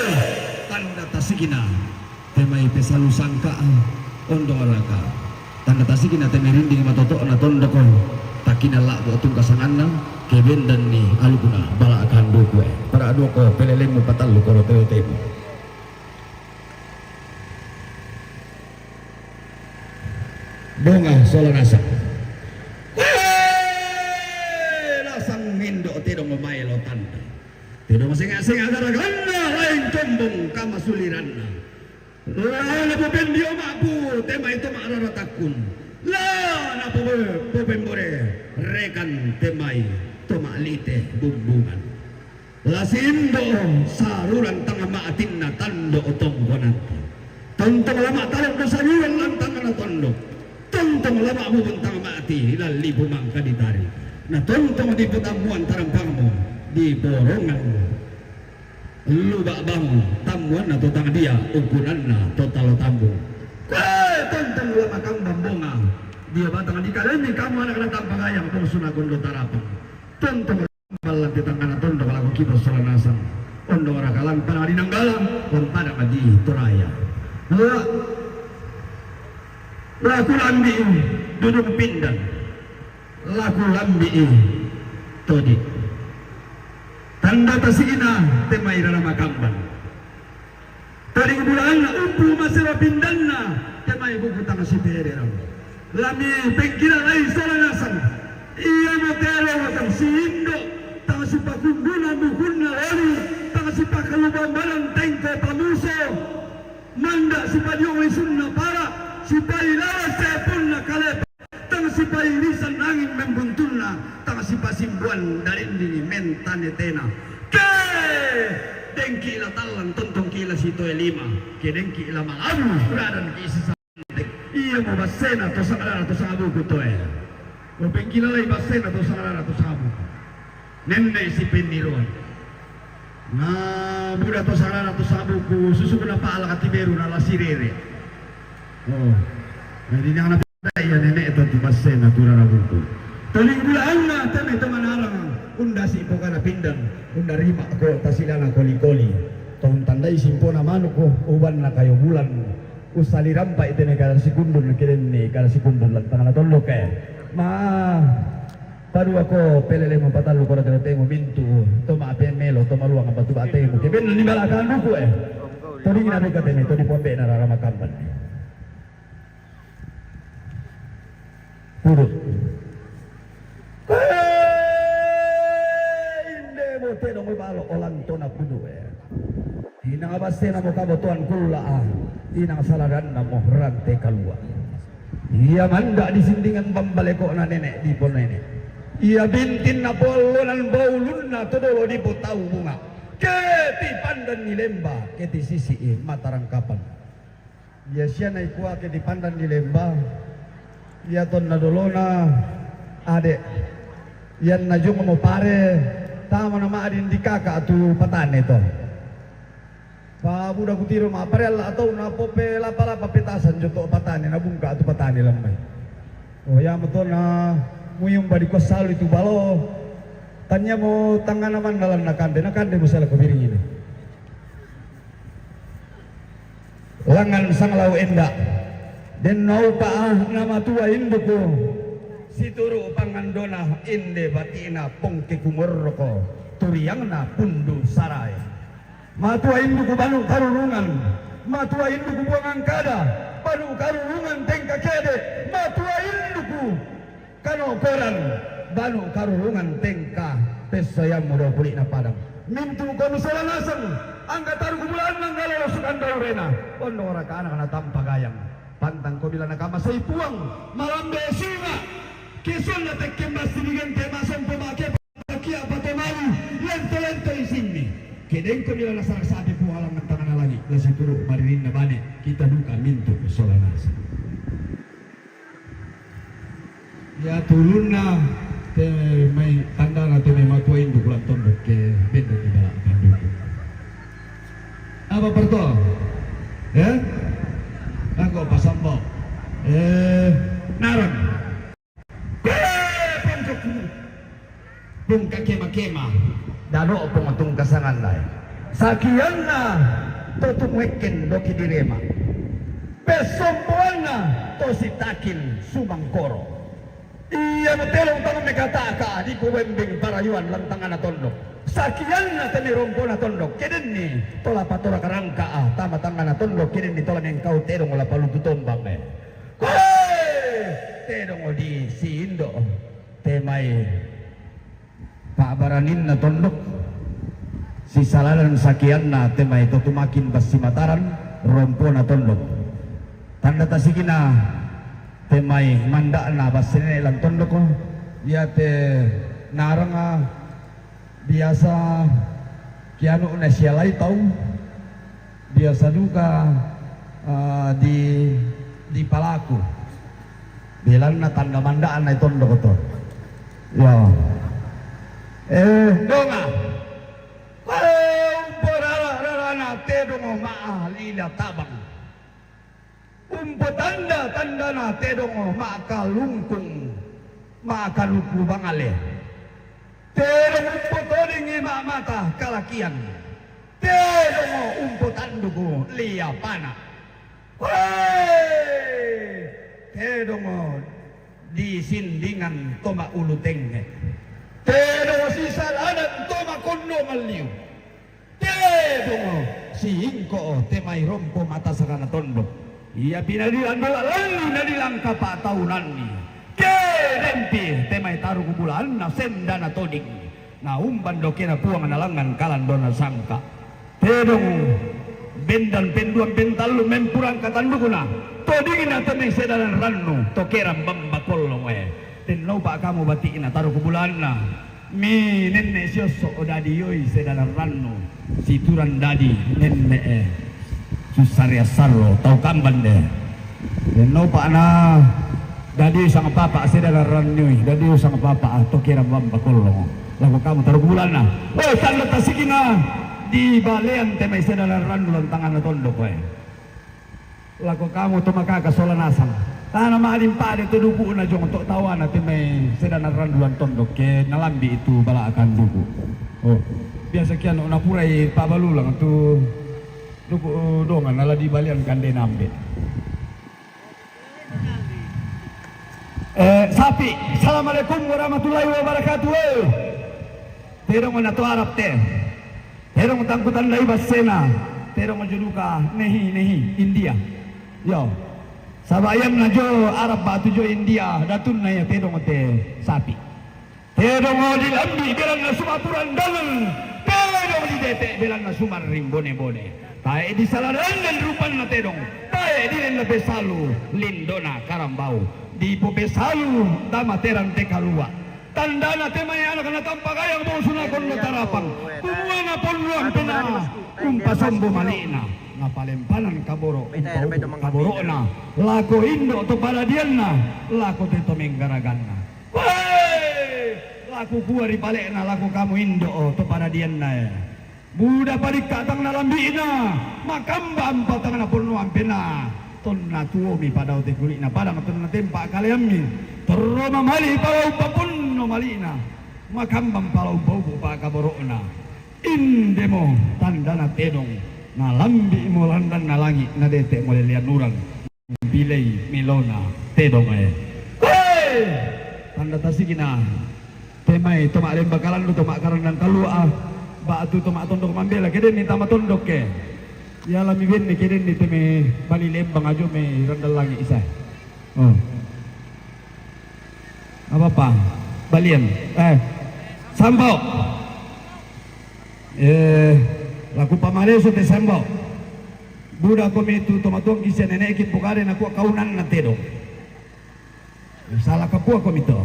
Tanda tasikina te mai pesalu sangka', ondong raka. Tanda tasikina te mai rinding matoto'na tondoko, takkina la'bo' tungkasanganna, kebendanni alukuna bala kanduku e. Pada duoko pelelemmu, patalluko rote-rotemu. Bonga sola nasang. Koe! Nasang indo' tedong maelo tanda. Tedong senga'-senga' garaganna, lain combong kamasuliranna. La napopendio ma'bu te mai to ma'rara takkun. La napobe-, popembore rekan te mai to ma'lite bumbungan. La si indo' saruran tang ma'tinna tando' tongkonanta. Tontong la ma'talondo saruran lantangana tando'. Tontong la ma'bubung tang ma'ti lallipu mangka ditari. Na tontong dipotammuan tarampangmu, di borongan. Luba' bang tammuanna to tang dia, ukkunanna to talo tambung. Koe tontong la makambang bonga, dio batang dikalemmi kamu anak na tampa gayang, bongsu na gondo tarapang. Tontong ballang te tangngana tondok lako kibo sola nasang. Ondong raka lan padang di Nanggala, lan padang di Toraya. La, laku lambi dudung pindan. Laku lambi'i todi. Tanda tasi'na te mai rara makamban. Tading bulaanna umpu masero pindanna te mai buku tang sipederang. Lami pengkilalai sola nasang. Ia mo telo watang siindo, tang sipakunduna bukunna loli, tang sipakalubambanan tengko pamuso. Manda sipadiong lisunna para, sipailawan sepunna kalepa. Tang sipairisan angin membuntunna, tang sipasimbuan darindini mentane tena. Ke! Dengki la tallang tontongki la sitoe lima, ke dengki la malabu radanki sisante. Ia mo bassena to sangadara to sangabuku toe. Mo pengkilalai bassena to sangadara to sangabuku. Nenne' si penniroan. Na buda to sangadara to sangabuku, susuku na pala katiberu na la sirere. Oh. Na dinang na pita ia nene' to tu bassena tu rara buku. Toling bulaanna teme to manarang undasi pokana pindan, undarima ko tasilana koli-koli. To untandai simpona manuk ko ubanna kayo bulan. Usali rampa' i teme kada sikundun, kedenni kada sikundun lan tangana tondok e. Ma Padua ko pelelemu, patallu ko rate-ratemu, mintu' to ma'pemelo, to maluang batu ba'temu. Ke benni bala kanduku e. Todingna deka teme, to dipombena rara makamban. Pudu'. Inde mo tedong balo olan tona pudu' e. Inang bassena mo kabotoan kulla' a, inang saladanna mo rante kalua'. Ia manda' disindingan bambaleko'na nene' diponene'. Ia bintinna poallonan baulunna to dolo dipotau bunga'. Ke ti pandan ni lemba, ke ti sisi'i matarangkapan. Ia sia naikua ke ti pandan ni lemba. Ia tonna dolona ade'. Ianna jung mo pare, tama na ma'din di kaka' tu patane to. Pa buda kutiro ma'pare alla' tau na pope lapa-lapa petasan jotto' patane, na bungka' tu patane lammai. Oh, ia mo to na muyumba di kossalu itu balo. Tania mo tangana manna lan nakande, nakande mo sala ko biringine. Langngan sanglau enda'. Den naupa' na matua induku. Situru' pangandona inde bati'na pongke kumorroko turiangna pundu sarae. Matua induku banu karurungan. Matua induku buangan kada. Banu karurungan tengka kede. Matua induku Kano koran, banu karurungan tengka, pessayammu dao puli'na padang. Mintu' komi sola nasang, angga taru' kubulaanna, angga lolo sukan daurena, ondong raka anak na tampa gayang. Pantang komi la nakamasei Puang, malambe sunga', ke sonna tekke bassi digente masompo ma'kepa kia' patomali, lento-lento isimmi. Ke dengkomi la nasara sapi Puang alangan tangana langi', la situru' maririnna bane, kita duka mintu' sola nasang. Ia tulunna te mai tandana te mai matua induku lan tondok ke benda di bala kanduku. Apa perto? Ya? Aku pasambok. Eh, narang. Kue pongkokku. Pung kakema-kema, dano' pong tungkasanganna e. Sakianna to tumuekken doki direma. Pessompoanna to sitakin sumangkoro. Ia mo telong taung mekataka di kubembeng parayuan lan tangana tondok. Sakianna te merompona tondok, kedenni to la patora karangka a tama tangana tondok, kedenni to la mengkau tedong la palutu tombang e. Koe! Tedong di si indo' te mai pa'baraninna tondok, sisaladan sakianna te mai to tumakin bassi Mataran, rompona tondok. Tanda tasikina te mai manda'na bassi nene' lan tondok, ia te naranga biasa kianu na sialai tau, biasa duka, eh, di, dipalaku. Belanna tanda manda'na i tondok to. Yo. Eh, donga. Tabang. Umpotanda-tandana tedong o ma'akalungkung, ma'akaluku bangale. Tedong umpotoding i ma'amata kalakian. Tedong o umpotanduk o liapana. Hoe! Tedong o disindingan to ma'ulu tenge. Tedong o sisaladan to ma'kondo malliu. Tedong o siingko o te mai rompo matasakana tondok. Ia pinadilan dola lanni nadilangka pa'taunanni. Kedempi te mai taruku bulaanna sendana toding. Na umban dokena Puang na langngan kalandona sangka. Tedong bendan penduan pentallu mempurang katandukna. Todingna te mai sedalan rannu tokeran bamba kollong e. Tennopa kamu bati'na taruku bulaanna. Mi nenne' siosso' o dadi oi sedalan rannu, situran dadi nenne'e sussarea sarro tau kamban de. Denno pa'na dadi oi sang papa' sedalan rannu, dadi oi sang papa' tokeran bamba kollong. Lako kamu taruku bulaanna. Woi, tanda tasikina di balean te mai sedalan rannu lantanganna tondok koe. Lako kamu to makaka sola nasang. Tana ma'din pa'de to duku'na jong to tawana te mai sedalan rannu lan tondok ke nalambi' itu bala'akan duku'. Oh, biasa kiano napurai pa'balulang tu duku' dongan nala di balean kande nambe. Eh, sapi. Assalamualaikum warahmatullahi wabarakatuh. Eh. Tedong na to Arab te. Tedong tangku tandai bassena. Tedong jo duka nehi, nehi, India. Yo. Saba' ianna jo Arab ba'tu jo India, datunna ia tedong te sapi. Tedong dilambi' belanna suma'puran dangan. Tedong didete' belanna sumarring bone-bone. Tae' disala dandan rupanna tedong. Tae' dilenda pesalu lindona karambau. Dipopesalu tama terang te kalua'. Tandana te mai anak natampa gayang bongsu nakondo tarapang. Kumua naponnuan pena umpasombo mali'na. Napalempanan kaboro' umpaupu kaboro'na. Lako indo' to padadianna. Lako te to menggaraganna. Woi! Lako kua ri pale'na, lako kamu indo' to padadianna e. Buda padikka' tang nalambi'na, makambampa tang naponnoan pena. Tonna tuomi padao te kuli'na padang tonna tempa' kaleammi. Torro mamali' pala umpaponno mali'na. Makambampa la umpaupu pa'kaboro'na. Indemo tandana tedong. Nalambi'mo landanna langi', nadete'mo lelean urang. Pilei melona tedong e. Hei! Tanda tasikina. Te mai to ma'lemba kalandu, to ma'karandang kalua', ba'tu to ma'tondok mambela, kedenni tama tondok ke. Iala mi benni kedenni te mai bali lembang ajo mai randang langi' isa. Oh. Apa-apa? Balian. Eh. Sambo. Eh, lako pamaleso te sambo. Buda komi tu tomatuangki sia nene'ki pokade nakua kaunanna tedong. Sala kapua komi to.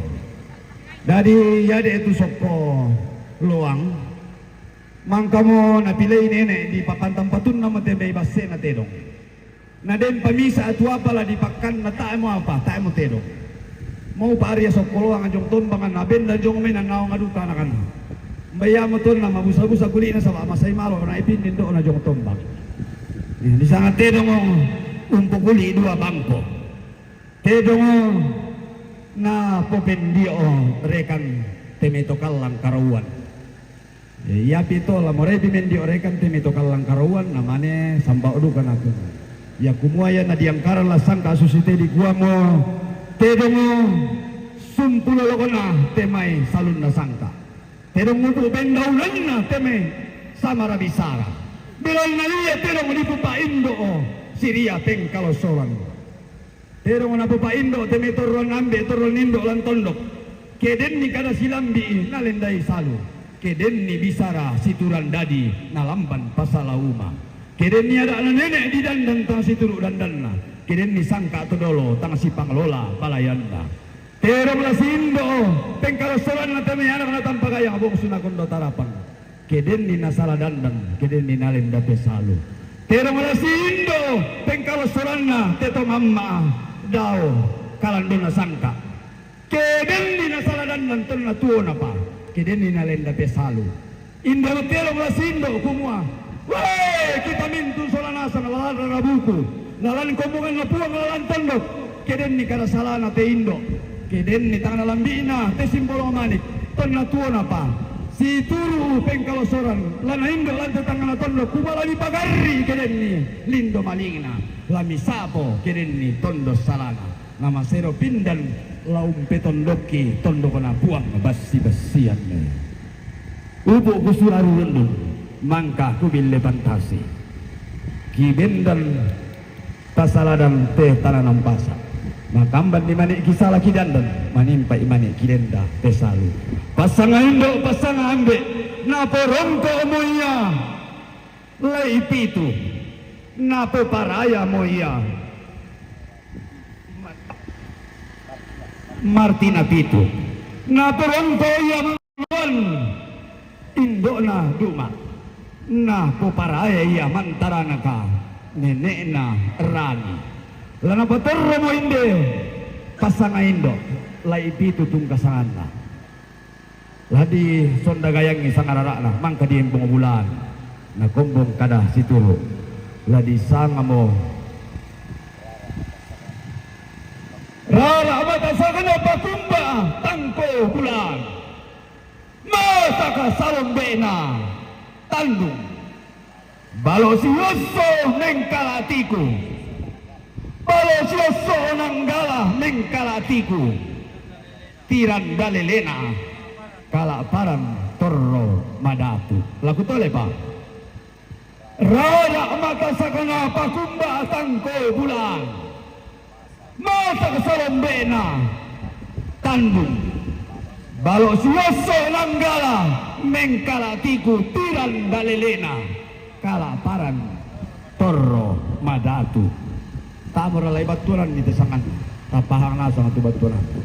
Dadi iade' tu sokko loang. Mangkamo napilei nene' di papantang patunna mo te mai basse'na tedong. Na den pamisa' tu apa la dipakkanna tae'mo apa, tae'mo tedong. Mau pa'aria sokko loang jong tombangan, abendan jong mai nannaonga duka anakanna. Mbai amo tonna mabusa-busa kuli'na saba' masai malo na ipindin do'na jong tombang. Disanga tedong umpokuli' dua bangko. Tedong na popendio rekan te mai to kallang karauan. Iapi to la morai pimendio rekan te mai to kallang karauan, namane sambao duka natu. Ia kumua ia nadiangkaran la sangka susite dikuamo tedong sumpulo lokona te mai salunna sangka. Tedong upu pendaunanna te mai samara bisara. Belanna ia tedong dipupa indo' siria pengkalosoran. Tedong napopa'indo' te mai torroan ambe', torroan indo' lan tondok. Kedenni kada silambi'i nalendai salu. Kedenni bisara situran dadi nalamban pasala uma. Kedenni ada'na nene' didandan tang situru' dandanna. Kedenni sangka' to dolo tang sipanglola balayanna. Tedong la siindo' pengkalosoranna te mai anak natampa gayang bongsu nakondo tarapang. Kedenni nasala dandan, kedenni nalenda pesalu. Tedong la siindo' pengkalosoranna te to mamma' dao kalandona sangka'. Kedenni nasala dandan tonna tuonapa, kedenni nalenda pesalu. Indo' tedong la siindo' kumua, woi, kita mintu' sola Lalang rarabuku, lalang kombonganna Puang lalang tondok, ke denni kada salana te indo', ke denni tangngana lambi'na te simbolong manik, tonna tuonapa, situru' pengkalosoran, la na indo' lan te tangngana tondok, kumua la mipagarri' ke denni lindo malingna, la misapo ke denni tondo' salana, na masero pindan la umpetondokki tondokna Puang bassi-bassianni. Upu' kusura rurundung, mangka kubille pantasi. Kibendan pasaladan te tana nampasa. Makambanni mani' kisala kidandan, manimpa'i mani' kidenda te salu. Passanga indo', passanga ambe', naporongko'mo ia lai pitu, napoparayamo ia martina pitu, naporongko ia Wan, indo'na Duma, napoparaya ia mantaranaka nene'na Rani. La napatorromo inde passanga indo', lai pitu tungka sanganna. La disondagayangi sangarara'na, mangka diembong bulan, nakombong kada situru', la disangamo Rara' mata sakana pakumba tangko bulan. Masaka salombe'na tandung. Balo' siosso mengkala'tiku. Balo' siosso nanggala mengkala'tiku. Tiran dalelena kala'paran torro madatu. Laku tole, Pak. Rara' mata sakana pakumba tangko bulan. Masak salombe'na tandung. Balo' siosso nanggala mengkala'tiku tiran dalelena kala'paran torro madatu. Ta'mora lai battuananni te sanganna, tapahang nasang tu battuananna.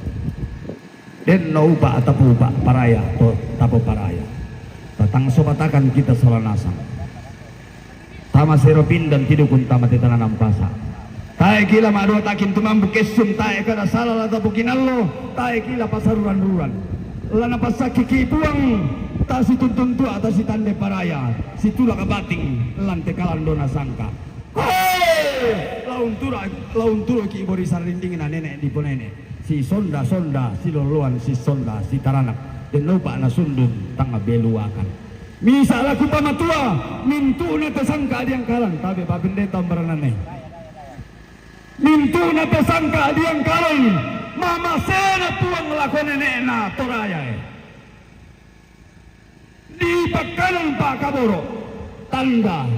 Denno upa' tapupa' paraya to tapoparaya. Tatang sobatakan kita sala nasang. Tama sero pindan tidukun tama te tana nampasa. Tae' kila ma'duatakin tumambu kessun, tae' kada sala la tapokinallo, tae' kila pasaruran-ruran. La napassakiki Puang, tasituntun tua, tasitande paraya, situlak bating, lan te kalandona sangka. Hei! Launtura-, launturuki bori sarrindingna nene' diponene'. Si sonda-sonda, si loloan, si sonda, si taranak. Denno upa' na sundun tang beluakan. Misa' laku pamatua, mintu'na te sangka diangkalan, tabe' papendeta umbarananne. Mintu'na te sangka diangkalan, mamasena Puang lako nene'na Torayae. Dipakkanan pa'kaboro', tanda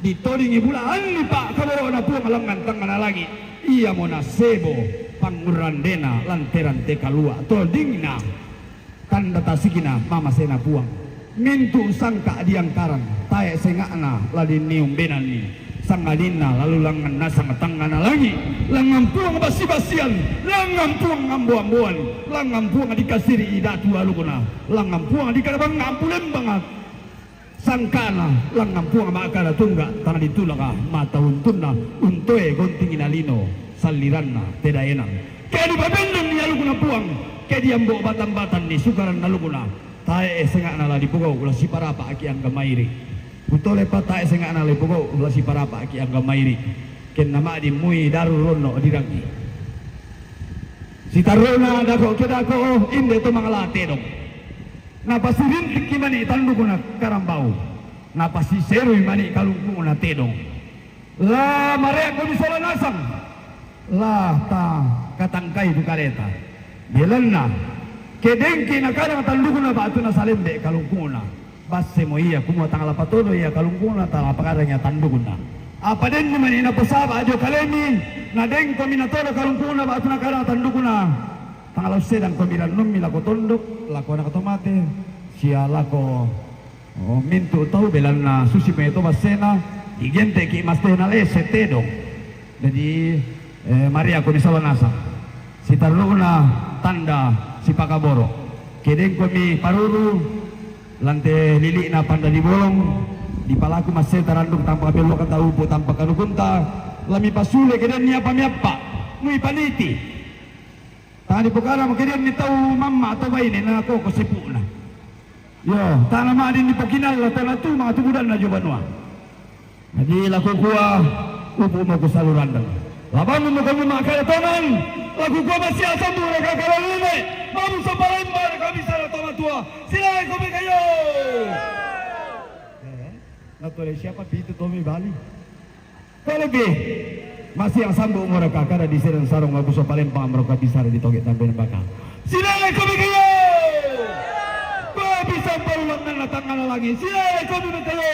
ditodingi bula'anni pa'kaboro'na Puang langngan tangngana langi', iamo nasebo pangurrandena lanteran te kalua' todingna, tanda tasikina mamasena Puang. Mintu' sangka diangkaran, tae' senga'na la dinniung benanni. Sangadinna lalu langngan nasang tangngana langi', langngan Puang bassi-bassian, langngan Puang ambo-amboan, langngan Puang dikasiri'i datu alukna, langngan Puang dikarabangnga ampulembanga sangkana, langngan Puang ma'kada tungga' tang ditulaka mata untunna, untoe gontingi na lino salliranna te daenang. Ke dipabendanni alukna Puang, ke diambo' batang-batanni sukaranna alukna, tae' senga'na la dipogau', la siparapa'ki' angga mairi'. Kutole pa tae' senga'na la dipogau', la siparapa'ki' angga mairi'. Kenna ma'din mui daru ronno' dirangi. Sitarru'na dako' ke dako', inde to mangala tedong. Napasirintikki mani' tandukna karambau. Napasiserui mani' kalungkungna tedong. La mareakko di sola nasang, la ta katangkai tu kaleta. Belanna, ke dengki nakadang tandukna ba'tu nasalembe' kalungkuna, bassemo ia kumua tang la patodo ia kalungkuna, tang la pakadang ia tandukna. Apa denni mani' naposaba' dio kalemi, na dengkomi natodo kalungkuna ba'tu nakadang tandukna, tang la ussedangkomi rannummi lako tondok, lako anak to mate, sia lako Oh, mintu' tau belanna susi mai to bassena, digente'ki' mastena lese tedong. Jadi, eh, maria ko misala nasang. Sitarru'na tanda sipakaboro'. Ke dengkomi paruru, lan te lili'na panda dibolong, dipalaku masse taranduk tampak bello'ka tau upu' tampak kanukunta, la mipasule ke denni apa miappa', mui paniti. Tang dipokadamo ke denni tau mamma' atau baine nakoko sipu'na. Iyo, tana ma'din dipokinalla, tana tumang tu budanna dio banua. Jadi lakukua, upu' mako salurandang. Labangun mako ma'kada tongan, lakukua masi asambu raka kara lele, mamu sapalemba raka bisara tomatua, silai komi kayo. Eh, natole siapa pitu tomi bali. Kalebi, masi asambu mo raka kara di siran sarong maguso palempang mo raka bisara di toge tampen baka. Silai komi kayo. Kau bisa paluang na tangana lagi, silai komi kayo.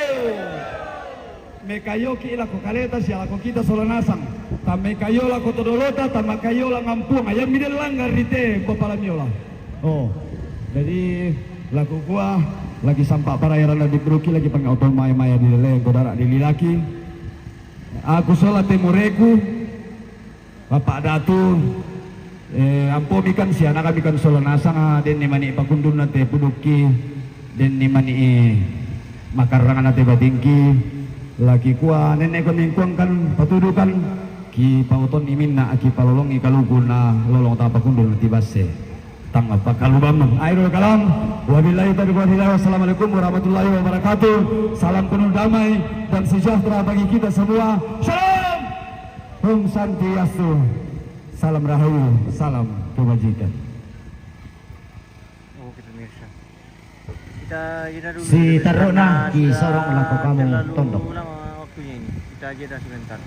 Mekayo ki lako kaleta sia lako kita sola nasang. Ta mekayo lako todolota, ta makayo la ngampuang. Ayam mide langgar di te, bapala miola. Oh, jadi lakukua, lagi sampa paraya rana di bruki, lagi pangautol maya-maya di lele, godara di lilaki. Aku sola temureku, Bapak Datu, eh, ampo mikan siana kami kan sola nasang, ah, den ni mani pakundun na te pudukki, den ni mani makarrang na te batingki, laki kua nenne ko mingkuang kan patudukan, ki pauton ni minna, ki palolongi kaluku na lolong ta pakundun na ti basse. Tang pakalubang. Akhirul kalam. Wabillahi taufiq wal hidayah. Wassalamualaikum warahmatullahi wabarakatuh. Salam penuh damai dan sejahtera bagi kita semua. Shalom. Om Santi Yastu. Salam Rahayu, salam kebajikan. Oke, pemirsa. Kita jeda dulu. Si dulu, Taruna karena di sudah sorong lako kamu terlalu tondok. Lama waktunya ini. Kita jeda sebentar.